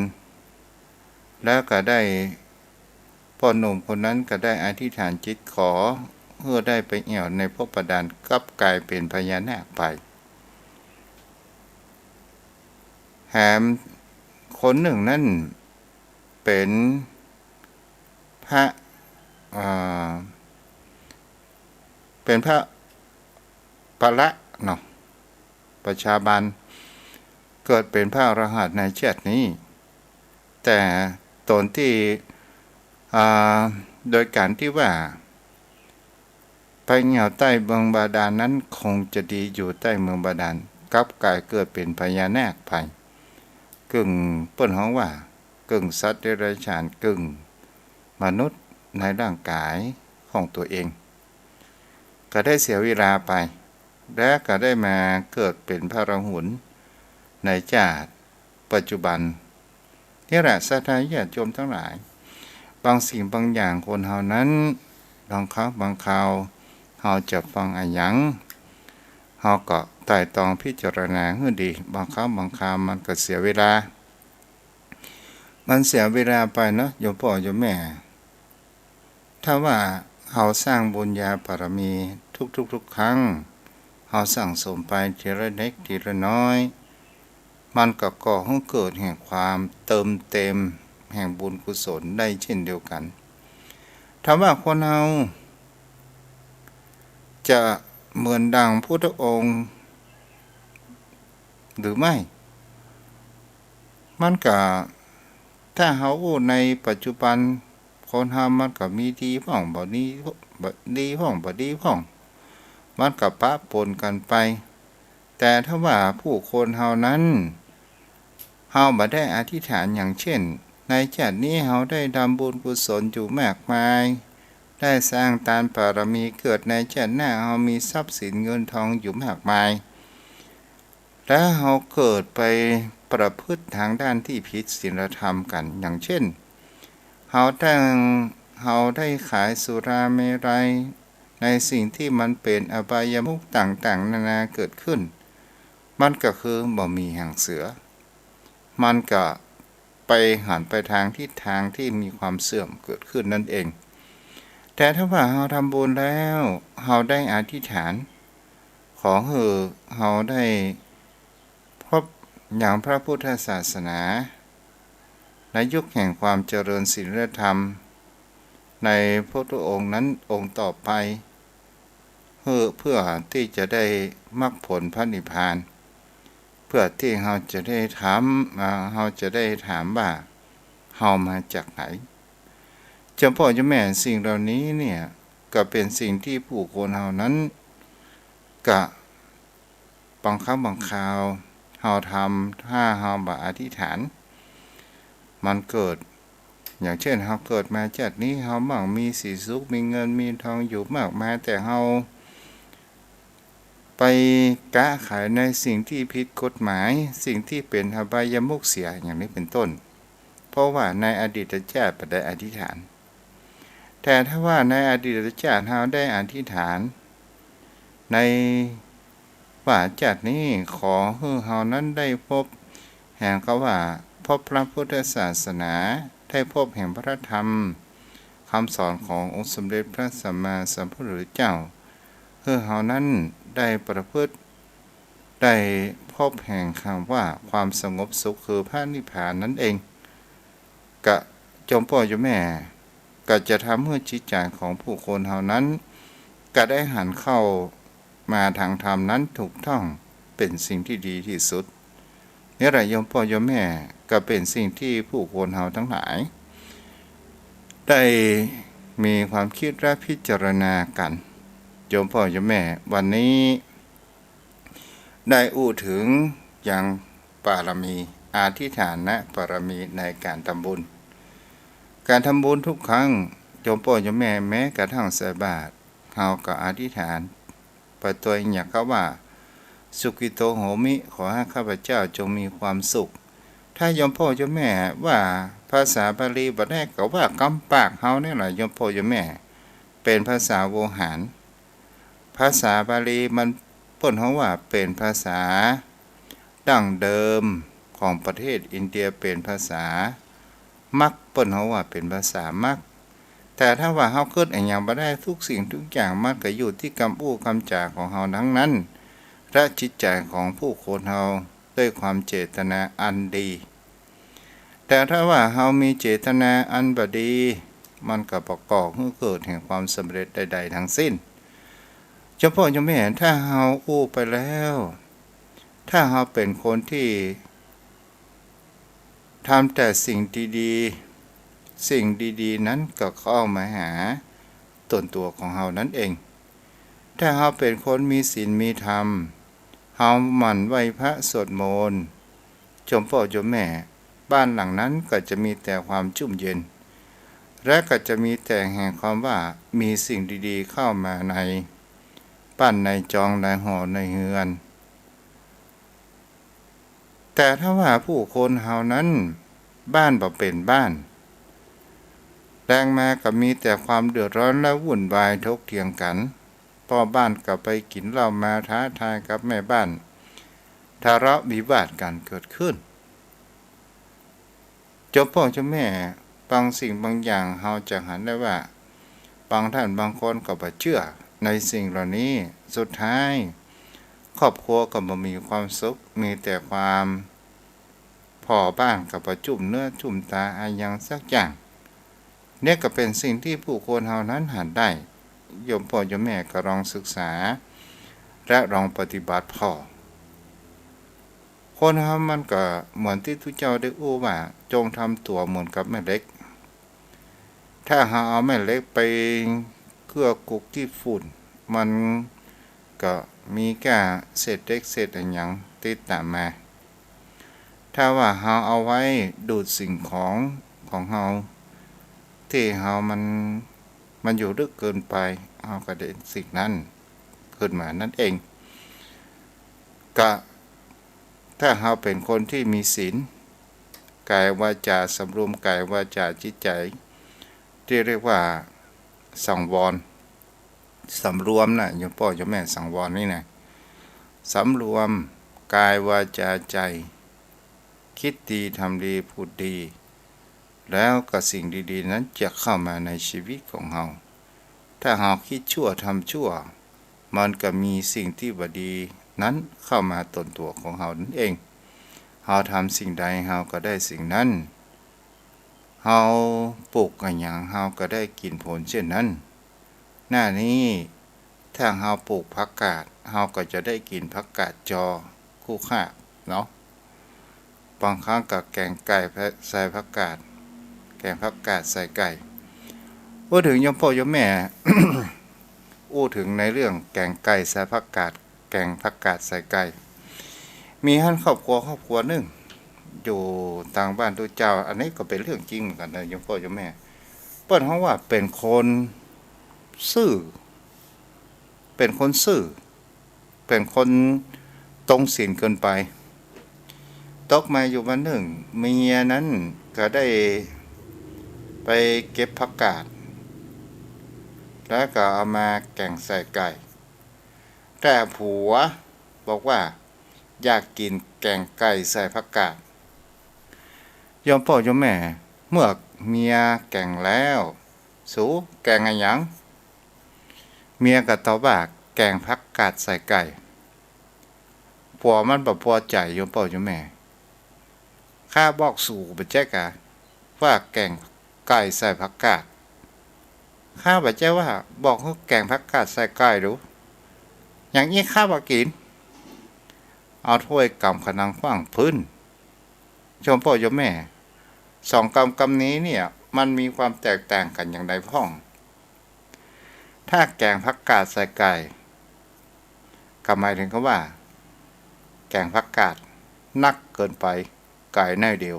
แล้วก็ได้ ป้อหนุ่มคนนั้นก็ได้อธิษฐานจิตขอหื้อได้ไปแอ่วในภพบาดาล กลับก๋ายเป๋นพญานาคไป แหมคนนึ่งนั้นเป๋นพระ เอ่อ เป๋นพระปะละเนาะ ประชาบาล เกิดเป๋นพระอรหันต์ในชาตินี้ แต่ต๋นตี้ อ่า โดยก๋านตี้ว่า ไปเหง้าใต้เมืองบาดาลนั้นคงจะดีอยู่ใต้เมืองบาดาล กลับก๋ายเกิดเป๋นพญานาคไป กึ่งเปิ้นฮ้องว่ากึ่งสัตว์เดรัจฉานกึ่งมนุษย์ในร่างก๋ายของตั๋วเอง ก็ได้เสียเวลาไป และก็ได้มาเกิดเป๋นพระอรหันต์ในจาติปัจจุบัน นี่แหละศรัทธาญาติโยมตังหลาย บางสิ่งบางอย่างคนเฮานั้น บางครั้งบางคราว เฮาจะฟังอะหยัง เฮาก็ไตร่ตรองพิจารณาหื้อดี บางครั้งบางคราวมันก็เสียเวลา มันเสียเวลาไปเนาะ โยมป้อโยมแม่ ถ้าว่าเฮาสร้างบุญญาบารมีทุกๆ ๆ ครั้ง เฮาสั่งสมไปทีละเล็กทีละน้อย มันก็ก่อหื้อเกิดแห่งความเติมเต็มแห่งบุญกุศลได้เช่นเดียวกั๋น ถ้าว่าคนเฮาจะเหมือนดังพุทธองค์หรือไม่ มันก็ ถ้าเฮาอู้ในปัจจุบัน คนเฮามันก็มีดีพ่อง บ่ดี บ่ดีพ่อง บ่ดีพ่อง มันก็ปะปนกั๋นไป แต่ถ้าว่าผู้คนเฮานั้น เฮาบ่ได้อธิษฐาน อย่างเช่น ในจาตินี้เฮาได้ทำบุญกุศลอยู่มากมาย ได้สร้างตานบารมี เกิดในจาติหน้าเฮามีทรัพย์สินเงินทองอยู่มากมาย แล้วเฮาเกิดไปประพฤติตางด้านตี้ผิดศีลธรรมกั๋น อย่างเช่น เฮาได้ เฮาได้ขายสุราเมรัย ในสิ่งตี้มันเป๋นอบายมุขต่างๆ นานาเกิดขึ้น มันก็คือบ่มีหางเสือ มันก็ไปหันไปตางทิศตางตี้มีความเสื่อมเกิดขึ้นนั่นเอง แต่ถ้าว่าเฮาทำบุญแล้ว เฮาได้อธิษฐาน ขอหื้อเฮาได้พบหยังพระพุทธศาสนา ในยุคแห่งความเจริญศีลธรรม ในพุทธองค์นั้นองค์ต่อไป เพื่อ เพื่อตี้จะได้มรรคผลพระนิพพาน เพื่อตี้เฮาจะได้ถาม อ่า เฮาจะได้ถามว่า เฮามาจากไหน โยมป้อโยมแม่ สิ่งเหล่านี้เนี่ย ก็เป๋นสิ่งตี้ผู้คนเฮานั้น ก็ บางครั้งบางคราว เฮาทำ ถ้าเฮาบ่อธิษฐาน มันเกิด อย่างเช่น เฮาเกิดมาจาตินี้ เฮามั่งมีสีสุข มีเงินมีทองอยู่มากมาย แต่เฮาไปก๊าขายในสิ่งตี้ผิดกฎหมาย สิ่งตี้เป๋นอบายมุขเสีย อย่างนี้เป๋นต้น เพราะว่าในอดีตจาติบ่ได้อธิษฐาน แต่ถ้าว่าในอดีตจาติเฮาได้อธิษฐาน ในว่าจาตินี้ขอหื้อเฮานั้นได้พบแห่ง ก็ว่าพบพระพุทธศาสนา ได้พบแห่งพระธรรมคำสอนขององค์สมเด็จพระสัมมาสัมพุทธเจ้า หื้อเฮานั้นได้ประพฤติ ได้พบแห่งคำว่าความสงบสุขคือพระนิพพานนั่นเอง ก็โยมป้อโยมแม่ ก็จะทำหื้อจิตใจ๋ของผู้คนเฮานั้น ก็ได้หันเข้ามาตางธรรมนั้นถูกต้อง เป๋นสิ่งตี้ดีตี้สุด นี่แหละโยมป้อโยมแม่ ก็เป๋นสิ่งตี้ผู้คนเฮาตังหลาย ได้มีความกึ๊ดและพิจารณากั๋น โยมป้อโยมแม่ วันนี้ ได้อู้เถิงยังบารมี อธิษฐานบารมีในก๋านทำบุญ ก๋านทำบุญทุกครั้ง โยมป้อโยมแม่ แม้กระทั่งใส่บาตร เฮาก็อธิษฐานไปตวยอย่างกับว่า สุขิโตโหมิ ขอหื้อข้าพเจ้าจงมีความสุข ถ้าโยมป้อโยมแม่ว่าภาษาบาลีบ่ได้ ก็ว่ากำปากเฮานี่แหละโยมป้อโยมแม่ เป๋นภาษาโวหาร ภาษาบาลีมัน เปิ้นฮ้องว่าเป๋นภาษาดั้งเดิมของประเทศอินเดีย เป๋นภาษามค เปิ้นฮ้องว่าเป๋นภาษามค แต่ถ้าว่าเฮากึ๊ดอะหยังบ่ได้ ทุกสิ่งทุกอย่างมันก็อยู่ตี้กำอู้กำจ๋าของเฮาตังนั้น และจิตใจ๋ของผู้คนเฮาด้วยความเจตนาอันดี แต่ถ้าว่าเฮามีเจตนาอันบ่ดี มันก็บ่ก่อหื้อเกิดแห่งความสำเร็จใดๆ ตังสิ้น โยมป้อโยมแม่ ถ้าเฮาอู้ไปแล้ว ถ้าเฮาเป๋นคนตี้ทำแต่สิ่งดี สิ่งดีๆ นั้นก็เข้ามาหาตนตั๋วของเฮานั้นเอง ถ้าเฮาเป๋นคนมีศีลมีธรรม เฮาหมั่นไหว้พระสวดมนต์ โยมป้อโยมแม่ บ้านหลังนั้นก็จะมีแต่ความจุ่มเย็น และก็จะมีแต่แห่งความว่ามีสิ่งดีๆ เข้ามาในบ้านในจองในหอในเฮือน แต่ถ้าว่าผู้คนเฮานั้นบ้านบ่เป๋นบ้าน แลงมาก็มีแต่ความเดือดร้อนและวุ่นวายถกเถียงกั๋น ป้อบ้านก็ไปกิ๋นเหล้ามาท้าทายกับแม่บ้าน ทะเลาะวิวาทกั๋นเกิดขึ้น โยมป้อโยมแม่ บางสิ่งบางอย่างเฮาจะหันได้ว่า บางท่านบางคนก็บ่เจื้อในสิ่งเหล่านี้ สุดท้ายครอบครัวก็บ่มีความสุข มีแต่ความ พ่อบ้านก็บ่จุ่มเนื้อจุ่มต๋าอะหยังสักอย่าง เนี่ยก็เป๋นสิ่งตี้ผู้คนเฮานั้นหันได้ โยมป้อโยมแม่ก็ลองศึกษา และลองปฏิบัติผ่อ คนเฮามันก็เหมือนตี้ตุ๊เจ้าได้อู้ว่า จงทำตั๋วเหมือนกับแม่เหล็ก ถ้าเฮาเอาแม่เหล็กไปเกื้อกุกตี้ฝุ่น มันก็มีก้าเศษเหล็กเศษอะหยังติดต๋ามมา ถ้าว่าเฮาเอาไว้ดูดสิ่งของของเฮา ตี้เฮามัน มันอยู่ลึกเกินไป เฮาก็ได้สิ่งนั้นขึ้นมานั่นเอง ก็ ถ้าเฮาเป๋นคนตี้มีศีล ก๋ายวาจ๋าสำรวม ก๋ายวาจ๋าจิตใจ๋ ตี้เรียกว่าสังวร สำรวมนะ โยมป้อโยมแม่ สังวรนี่นะ สำรวมก๋ายวาจ๋าใจ๋ กึ๊ดดี ทำดี พูดดี แล้วก็สิ่งดีๆ นั้นจะเข้ามาในชีวิตของเฮา ถ้าเฮากึ๊ดชั่ว ทำชั่ว มันก็มีสิ่งตี้บ่ดีนั้นเข้ามาตนตั๋วของเฮานั่นเอง เฮาทำสิ่งใดเฮาก็ได้สิ่งนั้น เฮาปลูกอะหยังเฮาก็ได้กิ๋นผลเช่นนั้น หน้านี้ถ้าเฮาปลูกผักกาด เฮาก็จะได้กิ๋นผักกาดจอ คลุกคละเนาะ บางครั้งก็แก๋งไก่ใส่ผักกาด แก๋งผักกาดใส่ไก่ อู้เถิงโยมป้อโยมแม่ อู้เถิงในเรื่องแก๋งไก่ใส่ผักกาด แก๋งผักกาดใส่ไก่ มีหั้นครอบครัวครอบครัวนึ่ง อยู่ตางบ้านตุ๊เจ้า อันนี้ก็เป๋นเรื่องจริงเหมือนกั๋นนะโยมป้อโยมแม่ เปิ้นฮ้องว่าเป๋นคนซื่อ เป๋นคนซื่อ เป๋นคนตรงศีลเกินไป ตกมาอยู่วันนึ่ง เมียนั้นก็ได้ไปเก็บผักกาด แล้วก็เอามาแก๋งใส่ไก่ แต่ผัวบอกว่าอยากกิ๋นแก๋งไก่ใส่ผักกาด โยมป้อโยมแม่ เมื่อเมียแก๋งแล้ว สูแก๋งอะหยัง เมียก็ตอบว่าแก๋งผักกาดใส่ไก่ ผัวมันบ่ปอใจ๋โยมป้อโยมแม่ ข้าบอกสูบ่ใจ้กา ว่าแก๋งไก่ใส่ผักกาด ข้าบ่ใจ้ว่าบอกหื้อแก๋งผักกาดใส่ไก่ดู อย่างอี้ข้าบ่กิ๋น เอาถ้วยก๋ำคะนังขว้างพื้น โยมป้อโยมแม่ สองกำกำนี้เนี่ย มันมีความแตกต่างกั๋นอย่างใดพ่อง ถ้าแก๋งผักกาดใส่ไก่ ก็หมายเถิงกำว่า แก๋งผักกาดนักเกินไป ไก่น้อยเดียว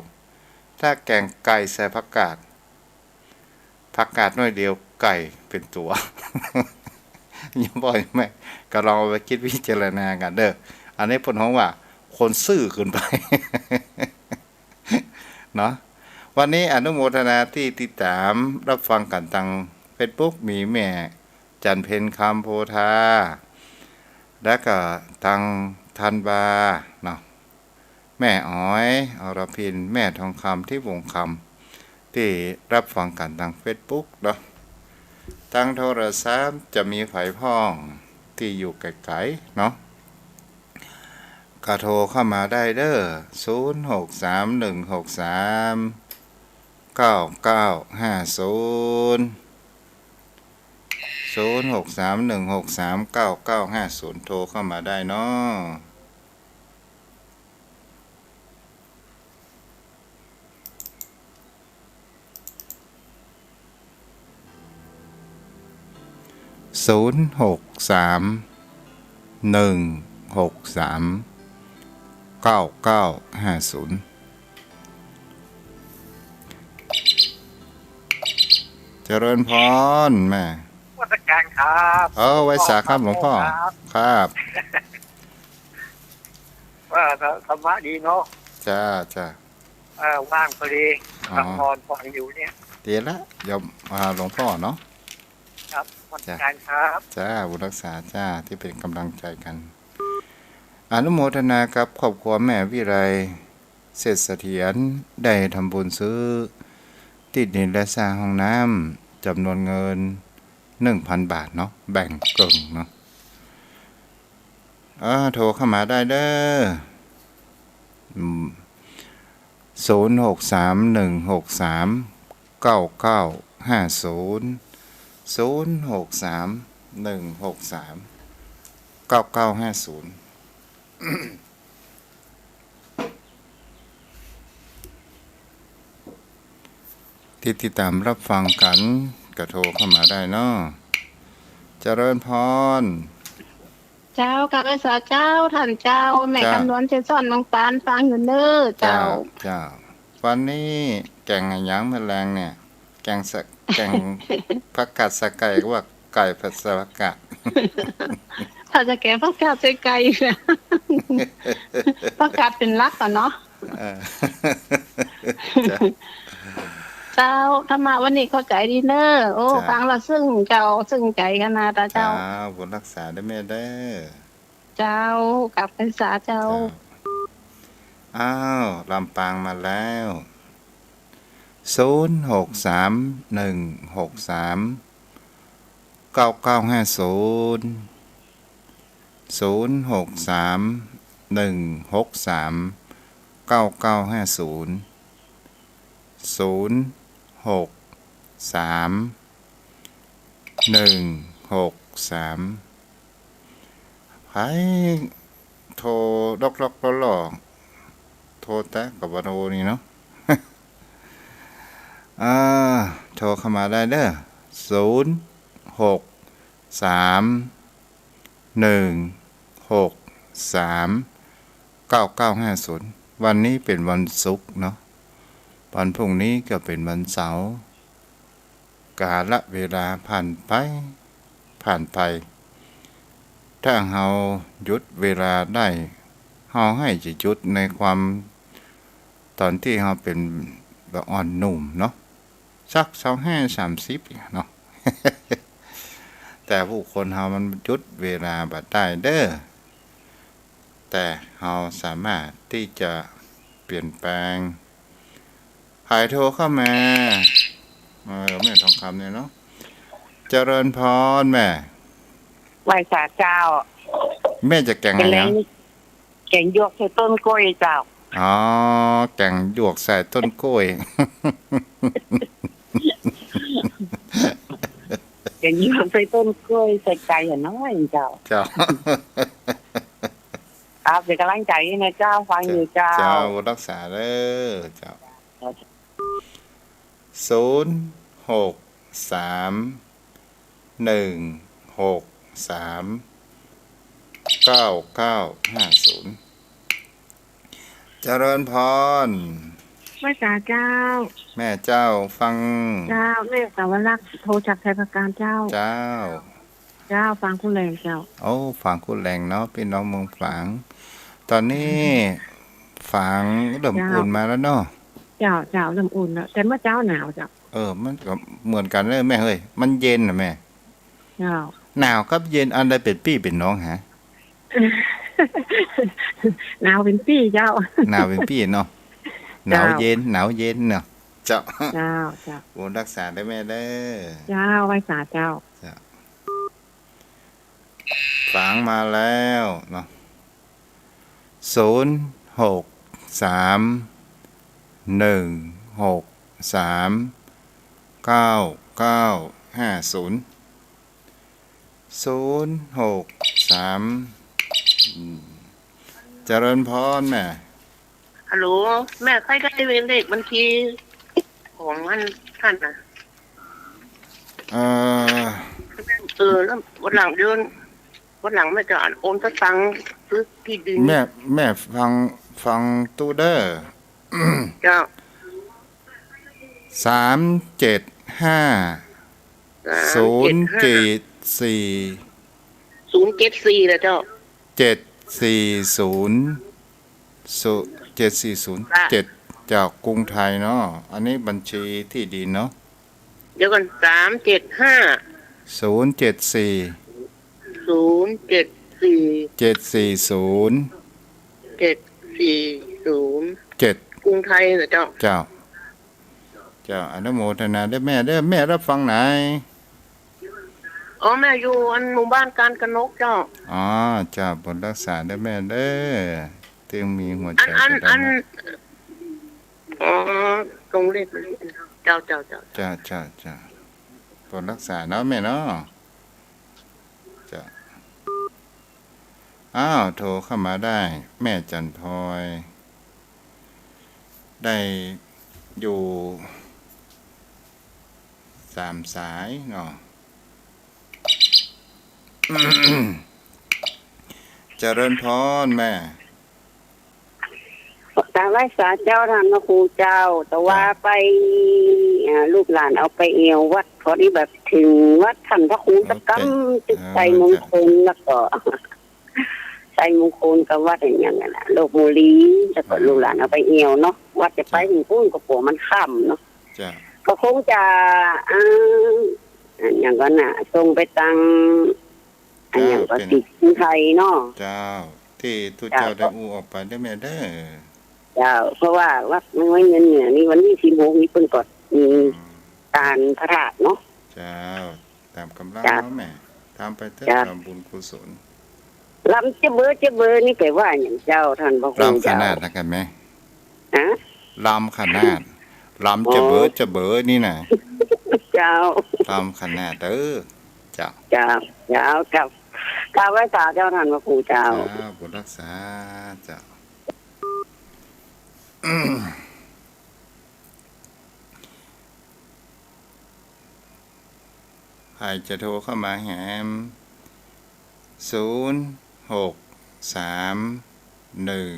ถ้าแก๋งไก่ใส่ผักกาด ผักกาดน้อยเดียว ไก่เป๋นตั๋ว โยมป้อโยมแม่ ก็ลองเอาไปกึ๊ดพิจารณากั๋นเน่อ อันนี้เปิ้นฮ้องว่าคนซื่อเกินไป เนาะ วันนี้อนุโมทนาตี้ติดต๋ามรับฟังกั๋นตางเฟซบุ๊ก มีแม่จันเพ็ญ คำโพธา แล้วก็ตางธันวาเนาะ แม่อ๋อย อรพิน แม่ทองคำ ทิพย์วงศ์คำ ตี้รับฟังกั๋นตางเฟซบุ๊กเนาะ ตางโทรศัพท์จะมีใผพ่องตี้อยู่ไก๋ๆ เนาะ ก็โทรเข้ามาได้เน่อ ศูนย์ หก สาม หนึ่ง หก สาม เก้า เก้า ห้า ศูนย์ ศูนย์ หก สาม หนึ่ง หก สาม เก้า เก้า ห้า ศูนย์ โทรเข้ามาได้เนาะ ศูนย์ หก สาม หนึ่ง หก สาม เก้า เก้า ห้า ศูนย์ เจริญพรแม่ นมัสการครับ เออ ไหว้สาครับหลวงพ่อ ครับ ครับ ว่าธรรมะดีเนาะ จ้า จ้า เออ ว่างพอดี อ๋อ กำลังนอนฟังอยู่เนี่ย ดีละ โยม อ่า หลวงพ่อเนาะ ครับ นมัสการครับ จ้า บุญรักษาจ้า ตี้เป๋นก๋ำลังใจ๋กั๋น อนุโมทนากับครอบครัวแม่วิไล เสร็จเสถียร ได้ทำบุญซื้อตี้ดินและสร้างห้องน้ำ จ๋ำนวนเงิน หนึ่งพัน บาทเนาะ แบ่งเกิ่งเนาะ อ่า โทรเข้ามาได้เด้อ อืม ศูนย์ หก สาม หนึ่ง หก สาม เก้า เก้า ห้า ศูนย์ ศูนย์ หก สาม หนึ่ง หก สาม เก้า เก้า ห้า ศูนย์ ตี้ติดต๋ามฮับฟังกั๋น ก็โทรเข้ามาได้เนาะ เจริญพร เจ้า กราบไหว้สาเจ้า ต้านเจ้า แม่ เจ้า กำนวณ เจสอน เมืองปาน ฟังอยู่เน้อ เจ้า เจ้า เจ้า วันนี้แก๋งอะหยังเมื่อแลงเนี่ย แก๋งสะ แก๋งผักกาดสะไก่ ว่าไก่ผัดสะผักกาด ถ้าจะแก๋งผักกาดใส่ไก่ ผักกาดเป๋นหลักก่อนเนาะ เออ เจ้า เจ้า ธรรมะวันนี้เข้าใจ๋ดีเน้อ โอ้ เจ้า ฟังแล้วซึ้งเจ้า ซึ้งใจ๋ขนาดอะเจ้า เจ้า บุญรักษาเด้อแม่เด้อ เจ้า กราบไหว้สาเจ้า เจ้า อ้าว ลำปางมาแล้ว ศูนย์ หก สาม หนึ่ง หก สาม เก้า เก้า ห้า ศูนย์ ศูนย์ หก สาม หนึ่ง หก สาม เก้า เก้า ห้า ศูนย์ ศูนย์ หก สาม หนึ่ง หก สาม ใผโทรล็อกๆ ล้อๆ โทรแต๊กะบ่าโทรนี่เนาะ อ่า โทรเข้ามาได้เน้อ ศูนย์ หก สาม หนึ่ง หก สาม เก้า เก้า ห้า ศูนย์ วันนี้เป๋นวันศุกร์เนาะ วันพรุ่งนี้ก็เป๋นวันเสาร์ กาลเวลาผ่านไป ผ่านไป ถ้าเฮาหยุดเวลาได้ เฮาใค่จะหยุดในความ ต๋อนตี้เฮาเป๋นบ่าอ่อนหนุ่มเนาะ สักซาวห้า สามสิบ เนาะ แต่ผู้คนเฮามันหยุดเวลาบ่ได้เน้อ แต่เฮาสามารถตี้จะเปลี่ยนแปลง ใผโทรเข้ามา เออ แม่ทองคำเนี่ยเนาะ เจริญพรแม่ ไหว้สาเจ้า แม่จะแก๋งอะหยัง แก๋งหยวกใส่ต้นกล้วยเจ้า อ๋อ แก๋งหยวกใส่ต้นกล้วย แก๋งหยวกใส่ต้นกล้วย ใส่ไก่อะน้อยเจ้า เจ้า ครับ เป๋นก๋ำลังใจ๋นะเจ้า ฟังอยู่เจ้า เจ้า รักษาเน้อเจ้า ศูนย์ หก สาม หนึ่ง หก สาม เก้า เก้า ห้า ศูนย์ เจริญพร ไหว้สาเจ้า แม่เจ้า ฟัง เจ้า แม่สาวรักษ์ โทรจากชัยปราการเจ้า เจ้า เจ้า ฝางคู่แลงเจ้า โอ้ ฝางคู่แลงเนาะ ปี้น้องเมืองฝาง ต๋อนนี้ฝางเริ่มอุ่นมาแล้วเนาะ เจ้า เจ้า เริ่มอุ่นแล้ว แต่เมื่อเจ๊าหนาวเจ้า เออ มันก็เหมือนกั๋นเลยแม่เฮ้ย มันเย็นน่ะแม่ เจ้า หนาวกับเย็นอันใดเป๋นปี้เป๋นน้องฮะ หนาวเป๋นปี้เจ้า หนาวเป๋นปี้เนาะ หนาวเย็น หนาวเย็นเนาะ เจ้า เจ้า เจ้า บุญรักษาเน้อแม่เน้อ เจ้า ไหว้สาเจ้า เจ้า ฝางมาแล้วเนาะ ศูนย์ หก สาม หนึ่ง หก สาม เก้า เก้า ห้า ศูนย์ ศูนย์ หก สาม อืม เจริญพรแม่ ฮัลโหล แม่ใค่ได้เลขบัญชีของอันต้านน่ะ เอ่อ เออ แล้ววันหลังเดี๋ยว วันหลังแม่จะโอนสตางค์ซื้อที่ดิน แม่ แม่ฟัง ฟังตุ๊เด้อ เจ้า สามเจ็ดห้า สามเจ็ดห้า ศูนย์เจ็ดสี่ ศูนย์เจ็ดสี่ นะเจ้า เจ็ดสี่ศูนย์ ศูนย์ เจ็ดสี่ศูนย์เจ็ด จากกรุงไทยเนาะ อันนี้บัญชีที่ดินเนาะ เดี๋ยวก่อน สามเจ็ดห้า ศูนย์เจ็ดสี่ ศูนย์เจ็ดสี่ เจ็ดสี่ศูนย์ เจ็ดสี่ศูนย์เจ็ด กรุงไทยเหรอเจ้า เจ้า เจ้า อนุโมทนาเด้อแม่เด้อ แม่รับฟังไหน อ๋อ แม่อยู่อันหมู่บ้านการกนกเจ้า อ๋อ เจ้า บุญรักษาเด้อแม่เด้อ ตึงมีหัวใจ อัน อัน กระดาน อัน อ๋อ ตรงเลข เจ้า เจ้า เจ้า เจ้า เจ้า เจ้า บุญรักษาเนาะแม่เนาะ เจ้า อ้าว โทรเข้ามาได้ แม่จันทร์พลอย ได้อยู่สามสายเนาะ เจริญพรแม่ กราบไหว้สาเจ้าต้านพระครูเจ้า แต่ว่า เจ้า ไป อ่า ลูกหลานเอาไปแอ่ววัด พอดีแบบเถิงวัดต้านพระครู โอเค สักกำ จึง เออ ชัยมงคล เจ้า แล้วก็ ชัยมงคลกับวัดอะหยังนั้นน่ะ โลกโมลี แล้วก็ อืม ลูกหลานเอาไปแอ่วเนาะ ว่าจะไป เจ้า เถิงปู๊นก็กั๋วมันค่ำเนาะ เจ้า ก็คงจะ อ่า อะหยังก่อน่ะ ส่งไปตาง อะหยังก่อ เจ้า เป็น ตี้กรุงไทยเนาะ เจ้า ตี้ตุ๊เจ้า เจ้า ได้อู้ออกไปเด้อแม่เด้อ เจ้า เพราะว่าวัดน้อยเงินเหนือนี่วันตี้สิบหกนี่เปิ้นก็มี อืม ตานพระธาตุเนาะ เจ้า ต๋ามก๋ำลัง เจ้า เนาะแม่ ต๋ามไปเต๊อะ เจ้า ต๋ามบุญกุศล ลำเจ๊ยเบ้อเจ๊ยเบ้อนี่แป๋ว่าหยังเจ้าต้านพระครูเจ้า ลำขนาดนะกันแม่ ฮะ ลำขนาด ลำเจ๊ยเบ้อ อ๋อ เจ๊ยเบ้อนี่นะ เจ้า ลำขนาดเด้อ เจ้า เจ้า เจ้า เจ้า กราบไหว้สาเจ้าต้านพระครูเจ้า เจ้า บุญรักษา เจ้า ใผจะโทรเข้ามาแหม ศูนย์ หก สาม หนึ่ง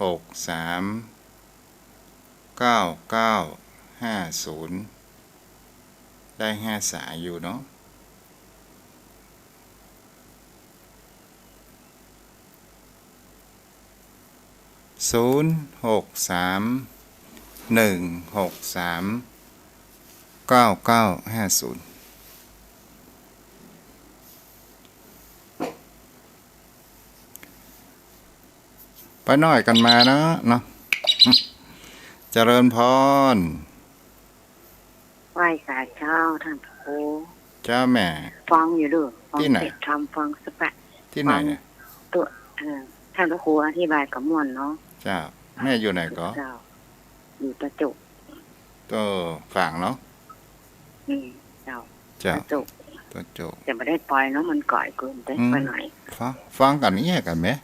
หก สาม เก้า เก้า ห้า ศูนย์ ได้ห้าสายอยู่เนาะ ศูนย์ หก สาม หนึ่ง หก สาม เก้า เก้า ห้า ศูนย์ ป้าน้อยกั๋นมาเนาะ เนาะ เจริญพร ไหว้สาเจ้าต้านพระครู เจ้าแม่ ฟังอยู่เด้อ ฟัง ตี้ไหน เทศน์ธรรม ฟังสปะ ตี้ไหนเนี่ย ฟังตุ๊ เอ่อ ต้านพระครูอธิบายก็ม่วนเนาะ เจ้า แม่อยู่ไหนก่อ เจ้า อยู่ตะจุ ตะฝางเนาะ อืม เจ้า เจ้า ตะจุ ตะจุ แต่บ่ได้ไปเนาะ มันไก๋เกินไป อืม ไปไหน ฟัง ฟังกั๋นเนี่ยกั๋นแม่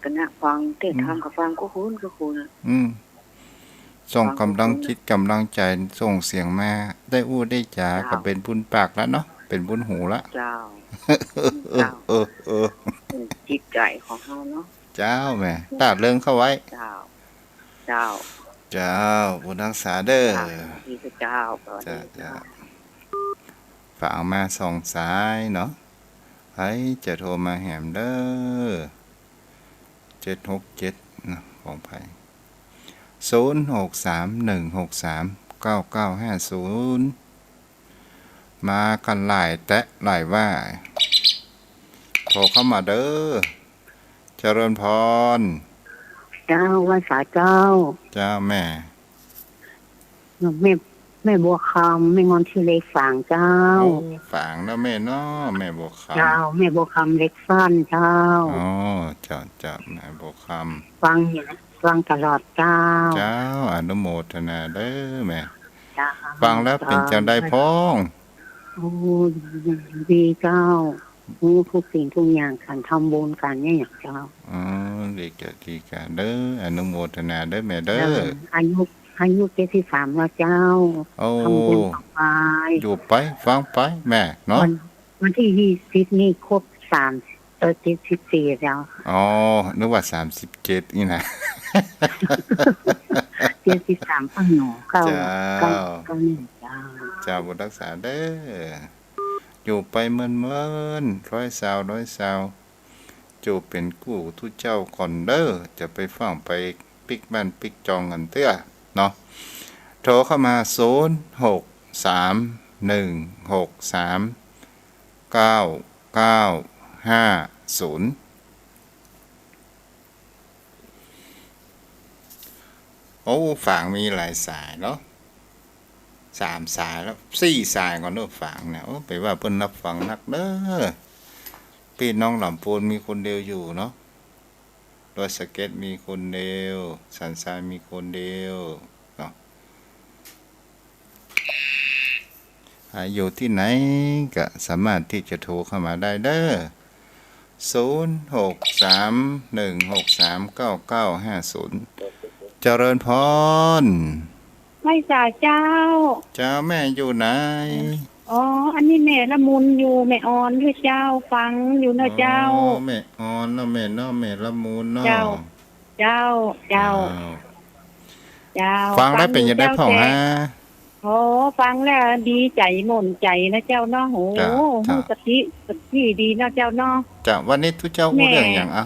ก็น่าฟัง เทศน์ธรรม อืม ก็ฟังกู้คืนกู้คืน อืม ส่งก๋ำลังจิตก๋ำลังใจ๋ ส่งเสียงมา ได้อู้ได้จ๋า เจ้า ก็เป๋นบุญปากแล้วเนาะ เป๋นบุญหูละ เจ้า เจ้า เออ เออ เป๋นจิตใจ๋ของเฮาเนาะ เจ้าแม่ ตราบเริงเข้าไว้ เจ้า เจ้า เจ้า บุญรักษาเด้อ เจ้า สวัสดีเจ้า สวัสดีเจ้า เจ้า เจ้า ฝากมาสองสายเนาะ ใผจะโทรมาแหมเด้อ เจ็ดหกเจ็ด นะ ของใผ ศูนย์ หก สาม หนึ่ง หก สาม เก้า เก้า ห้า ศูนย์ มากั๋นหลายแต๊หลายว่า โทรเข้ามาเด้อ เจริญพร เจ้า ไหว้สาเจ้า เจ้าแม่ แม่ แม่บัวคำ แม่งอนที่เล็กฝางเจ้า โอ้ ฝางนะแม่เนาะ แม่บัวคำ เจ้า แม่บัวคำเล็กสั้นเจ้า อ๋อ เจ้า เจ้า แม่บัวคำ ฟังอยู่นะ ฟังตลอดเจ้า เจ้า อนุโมทนาเด้อแม่ เจ้า ฟังแล้วเป๋นจาใดพ่อง โอ้ ดีเจ้า ฮู้ทุกสิ่งทุกอย่าง ก๋านทำบุญก๋านเนี่ยอย่างเจ้า อ๋อ ดีกะ ดีกะเด้อ อนุโมทนาเด้อแม่เด้อ เออ อายุ อายุเจ็ดสิบสามแล้วเจ้า โอ้ ทำบุญต่อไป อยู่ไป ฟังไปแม่เนาะ วัน วันตี้ยี่สิบนี่ครบสาม เอ่อ เจ็ดสิบสี่แล้ว อ๋อ นึกว่าสามสิบเจ็ดนี่นะ เจ็ดสิบสาม เอ้าหนอ เก้า เจ้า เก้า เก้านี่ เจ้า เจ้า บุญฮักษาเด้อ อยู่ไปเมินๆ ร้อยซาว ร้อยซาว จงเป๋นกู้ตุ๊เจ้าก่อนเด้อ จะไปฟั่งไปปิ๊กบ้านปิ๊กจองกั๋นเตื้อเนาะ โทรเข้ามา ศูนย์ หก สาม หนึ่ง หก สาม เก้า เก้า ห้า ศูนย์ โอ้ ฝางมีหลายสายเนาะ สามสายแล้ว สี่สายก่อนเนาะ ฝางเนี่ย โอ้ ไปว่าเปิ้นฮับฟังนักเด้อ ปี้น้องลำปูนมีคนเดียวอยู่เนาะ ดอยสะเก็ดมีคนเดียว สันทรายมีคนเดียวเนาะ อ่า อยู่ตี้ไหนก็สามารถตี้จะโทรเข้ามาได้เด้อ ศูนย์ หก สาม หนึ่ง หก สาม เก้า เก้า ห้า ศูนย์ เจริญพร ไหว้สาเจ้า เจ้า แม่อยู่ไหน อ๋อ อันนี้แม่ละมุนอยู่ แม่อ่อนเตื้อเจ้า ฟังอยู่เนาะเจ้า อ๋อ แม่อ่อนเนาะ แม่เนาะ แม่ละมุนเนาะ เจ้า เจ้า เจ้า เจ้า เจ้า ฟังแล้วเป๋นจะไดพ่องฮะ โอ้ ฟังแล้วดีใจ๋หม่นใจ๋นะเจ้าเนาะ โอ้ เจ้า ฮู้ เจ้า สติ สติดีเนาะเจ้าเนาะ เจ้า วันนี้ตุ๊เจ้าอู้เรื่องหยังอะ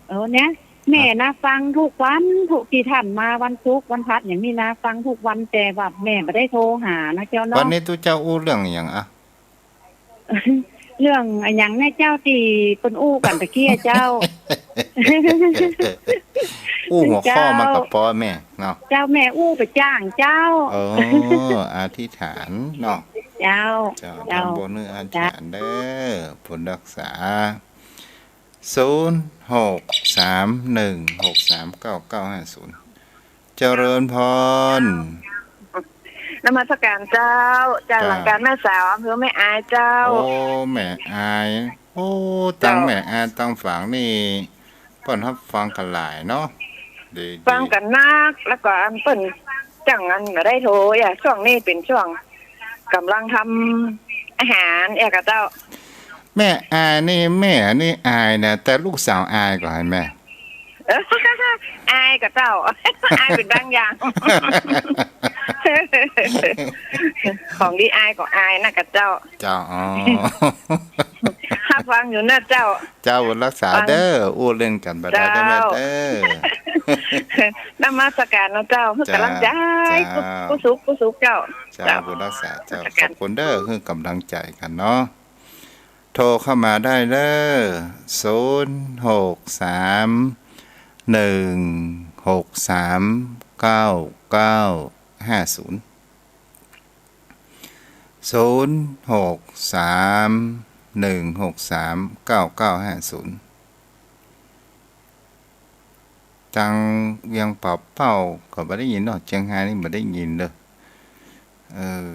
เออ เนี่ย แม่นะ ฟังกู้วันกู้ ตี้ต้านมาวันศุกร์วันพัดอย่างนี้นะ ฟังกู้วัน แต่ว่าแม่บ่ได้โทรหานะเจ้าเนาะ วันนี้ตุ๊เจ้าอู้เรื่องหยังอะ เรื่องอะหยังแน่เจ้า ตี้เปิ้นอู้กั๋นตะกี้อะเจ้า อู้หัวข้อมาก่อปอแม่เนาะ เจ้า แม่อู้ไปจ้างเจ้า เออ อธิษฐานเนาะ เจ้า เจ้า เจ้า ทำบุญอธิษฐานเด้อ บุญฮักษา ศูนย์ หก สาม หนึ่ง หก สาม เก้า เก้า ห้า ศูนย์ เจริญพร นมัสก๋านเจ้า จาก เจ้า หลังก๋านแม่สาว อำเภอแม่อายเจ้า โอ้ แม่อาย โอ้ เจ้า ตังแม่อายตังฝางนี่ เปิ้นฮับฟังกั๋นหลายเนาะ ดี ฟังกั๋นนัก แล้วก็อันเปิ้นจั่งอันบ่ได้โทรอะ ช่วงนี้เป๋นช่วง ก่ำลังทำอาหารแอะก่อเจ้า แม่อายนี่ แม่นี่อายนะ แต่ลูกสาวอายก่อหั้นแม่ เออ อายก่อเจ้า อายเป๋นบางอย่าง ของดีอายก็อายนะก่อเจ้า เจ้า อ๋อ ฮับฟังอยู่นะเจ้า เจ้า บุญฮักษาเด้อ อู้เล่นกั๋นบ่ได้เด้อแม่เด้อ นมัสก๋านเนาะเจ้า หื้อก๋ำลังใจ๋ เจ้า กู้ กู้สุข กู้สุขเจ้า เจ้า เจ้า บุญฮักษาเจ้า นมัสก๋าน ขอบคุณเด้อ หื้อก๋ำลังใจ๋กั๋นเนาะ โทรเข้ามาได้เด้อ ศูนย์ หก สาม หนึ่ง หก สาม เก้า เก้า ห้า ศูนย์ ศูนย์ หก สาม หนึ่ง หก สาม เก้า เก้า ห้า ศูนย์ ตังเวียงป่าเป้าก็บ่ได้ยินเนาะ เจียงฮายนี่บ่ได้ยินเด้อ เออ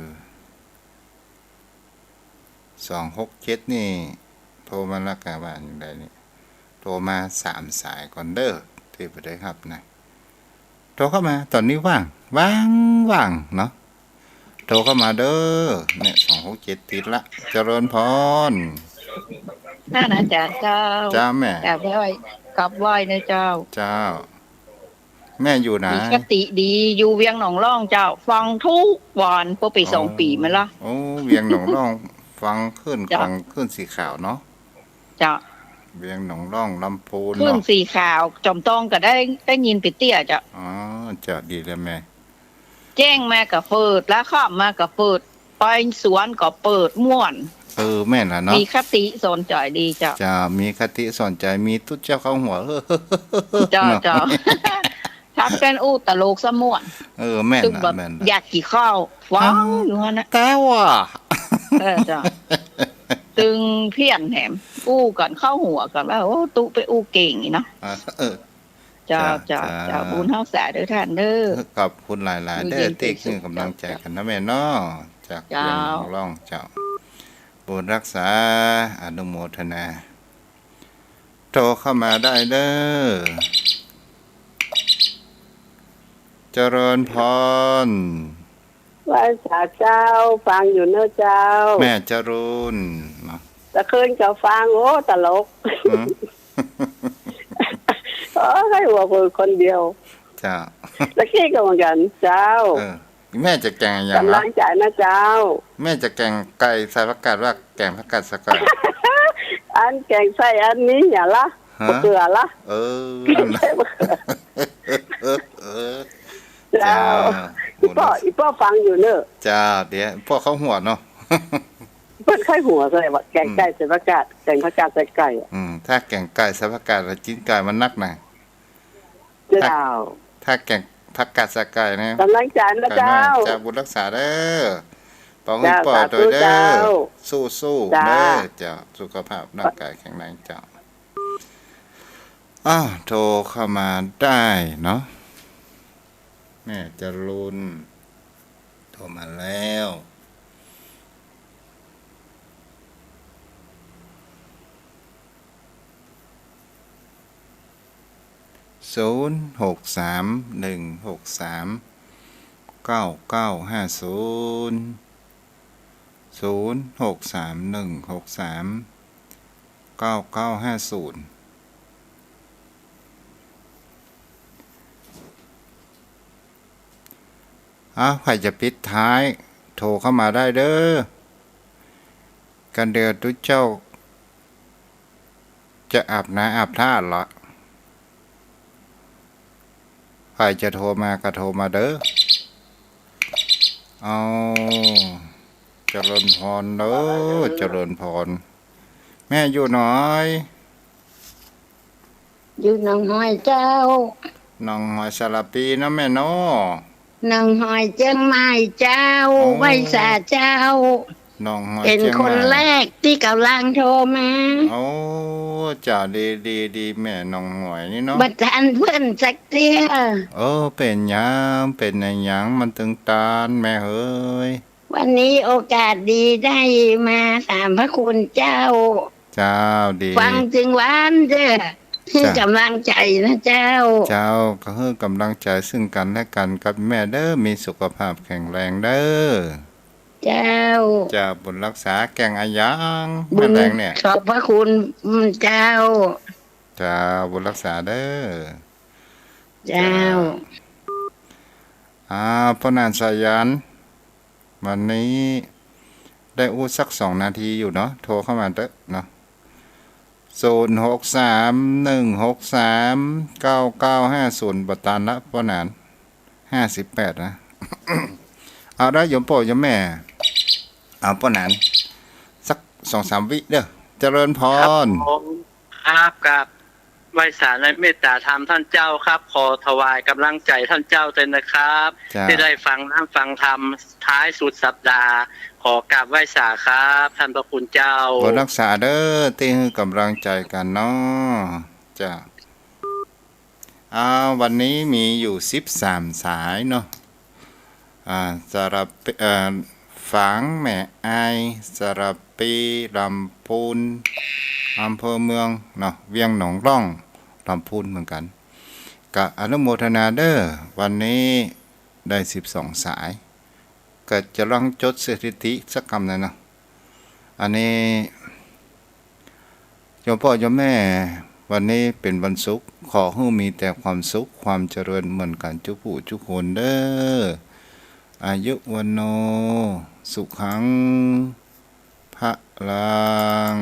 สองหกเจ็ดนี่ โทรมาแล้วก็ว่าอย่างใดนี่ โทรมาสามสายก่อนเด้อ ตี้บ่ได้ฮับนะ โทรเข้ามา ต๋อนนี้ว่าง ว่าง ว่างเนาะ โทรเข้ามาเด้อ เนี่ย สองหกเจ็ด ติดละ เจริญพร นั่นนะจ๊ะเจ้า เจ้าแม่ กราบไหว้ กราบไหว้นะเจ้า เจ้า แม่อยู่ไหน มีคติดี อยู่เวียงหนองล่องเจ้า ฟังกู้วัน พอไปสองปี๋มาละ โอ้ เวียงหนองล่อง ฟังคลื่น เจ้า ของคลื่นสีขาวเนาะ เจ้า เวียงหนองล่อง ลำพูน คลื่น เนาะ สีขาว จอมตองก็ได้ ได้ยินไปเตื้อเจ้า อ๋อ เจ้า ดีแล้วแม่ แจ้งมาก็เปิด แล้วค่ำมาก็เปิด ไปสวนก็เปิด ม่วน เออ แม่นละเนาะ มีคติสอนใจ๋ดีเจ้า เจ้า มีคติสอนใจ๋ มีตุ๊เจ้าเข้าหัว เจ้า เนาะ เจ้า ถ้าเปิ้นอู้ตลกสะม่วน เออ แม่นละ ตึงแบบ แม่นละ อยากกิ๋นข้าว ฟัง เอ้า อยู่หั้นนะ แต่ว่า เออ เจ้า ตึงเพี้ยนแหม อู้กั๋นเข้าหัวกั๋นว่า โอ้ ตุ๊ไปอู้เก่งนี่เนาะ อ่า เออ เจ้า เจ้า เจ้า เจ้า เจ้า บุญฮักษาเด้อต้านเด้อ ขอบคุณหลายๆ เด้อ ตี้หื้อก๋ำลังใจ๋กั๋นนะแม่เนาะ จาก เจ้า เวียงหนองล่องเจ้า บุญฮักษา อนุโมทนา โทรเข้ามาได้เด้อ เจริญพร ไหว้สาเจ้า ฟังอยู่เน่อเจ้า แม่จรูนเนาะ ตะคืนก็ฟัง โอ้ ตลก หือ โอ้ ใค่หัวคนเดียว เจ้า ตะกี้ก็เหมือนกั๋น เจ้า เออ แม่จะแก๋งอะหยัง ก๋ำลังใจ๋นะเจ้า แม่จะแก๋งไก่ใส่ผักกาดว่าแก๋งผักกาดใส่ไก่ อันแก๋งใส่อันนี้หยังละ ฮะ มะเขือละ เออ เออ เออ เจ้า เจ้า อีป้อ บุญรักษา อีป้อฟังอยู่เน่อ เจ้า เดี๋ยวป้อเข้าหัวเนาะ เปิ้นใค่หัวใส่ว่าแก๋งไก่ใส่ผักกาด อืม แก๋งผักกาดใส่ไก่อะ อืม ถ้าแก๋งไก่ใส่ผักกาดแล้วจิ๊นไก่มันนักนะ เจ้า ถ้า ถ้าแก๋งผักกาดใส่ไก่นะ ก๋ำลังใจ๋นะเจ้า ไก่น้อย เจ้า บุญรักษาเน่อ เป่าหื้อ เจ้า ป้อ สาธุ ตวยเน่อ เจ้า สู้ๆ เจ้า เน่อ เจ้า สุขภาพร่างกายแข็งแรงเจ้า อ้าว โทรเข้ามาได้เนาะ แม่จรูน โทรมาแล้ว ศูนย์ หก สาม หนึ่ง หก สาม เก้า เก้า ห้า ศูนย์ ศูนย์ หก สาม หนึ่ง หก สาม เก้า เก้า ห้า ศูนย์ อ้าว ใผจะปิดท้าย โทรเข้ามาได้เน่อ กันเดี๋ยวตุ๊เจ้า จะอาบน้ำอาบท่าละ ใผจะโทรมาก็โทรมาเน่อ เอา เจริญพรเน่อ เจริญพร แม่อยู่ไหน อยู่หนองหอยเจ้า หนองหอยสารภีเนาะแม่เนาะ หนองหอยเจียงใหม่เจ้า โอ้ ไหว้สาเจ้า หนองหอยเจียงใหม่ เป๋นคนแรกตี้ก่ำลังโทรมา โอ้ เจ้า ดี ดี ดี แม่หนองหอยนี่เนาะ บ่ตันเปิ้นสักเตื้อ เออ เป๋นหยัง เป๋นอะหยังมันตึงตันแม่เหย วันนี้โอกาสดีได้มาถามพระคุณเจ้า เจ้า ดี ฟังตึงวันเจ้อ หื้อ เจ้า ก๋ำลังใจ๋นะเจ้า เจ้า ก็หื้อก๋ำลังใจ๋ซึ่งกั๋นและกั๋นกับแม่เน่อ มีสุขภาพแข็งแรงเน่อ เจ้า เจ้า บุญรักษา แก๋งอะหยัง บุญ แม่แดงเนี่ย ขอบพระคุณ อืม เจ้า เจ้า บุญรักษาเน่อ เจ้า เจ้า อ่า ป้อหนานสายัณ วันนี้ได้อู้สักสองนาทีอยู่เนาะ โทรเข้ามาเต๊อะเนาะ ศูนย์ หก สาม หนึ่ง หก สาม เก้า เก้า ห้า ศูนย์ บ่ตันละป้อหนาน ห้าสิบแปดนะ เอาละโยมป้อโยมแม่ เอาป้อหนาน สักสองสามวิเด้อ เจริญพร ครับผม ครับ ครับ ไหว้สาในเมตตาธรรมต้านเจ้าครับ ขอถวายก๋ำลังใจ๋ต้านเจ้าตวยนะครับ เจ้า ตี้ได้ฟังน้ำฟังธรรมท้ายสุดสัปดาห์ ขอกราบไหว้สาครับ ต้านพระคุณเจ้า บุญรักษาเด้อ ตี้หื้อก๋ำลังใจ๋กั๋นเนาะ เจ้า อ่า วันนี้มีอยู่สิบสามสายเนาะ อ่า สระเป เอ่อ ฝางแม่อาย สระเป ลำพูน อำเภอเมืองเนาะ เวียงหนองล่อง ลำพูนเหมือนกั๋น ก็อนุโมทนาเด้อ วันนี้ได้สิบสองสาย ก็จะลองจดสถิติสักกำหน่อยเนาะ อันนี้ โยมป้อโยมแม่ วันนี้เป๋นวันศุกร์ ขอหื้อมีแต่ความสุข ความเจริญเหมือนกั๋นจุผู้จุคนเด้อ อายุวัณโณ สุขัง พลัง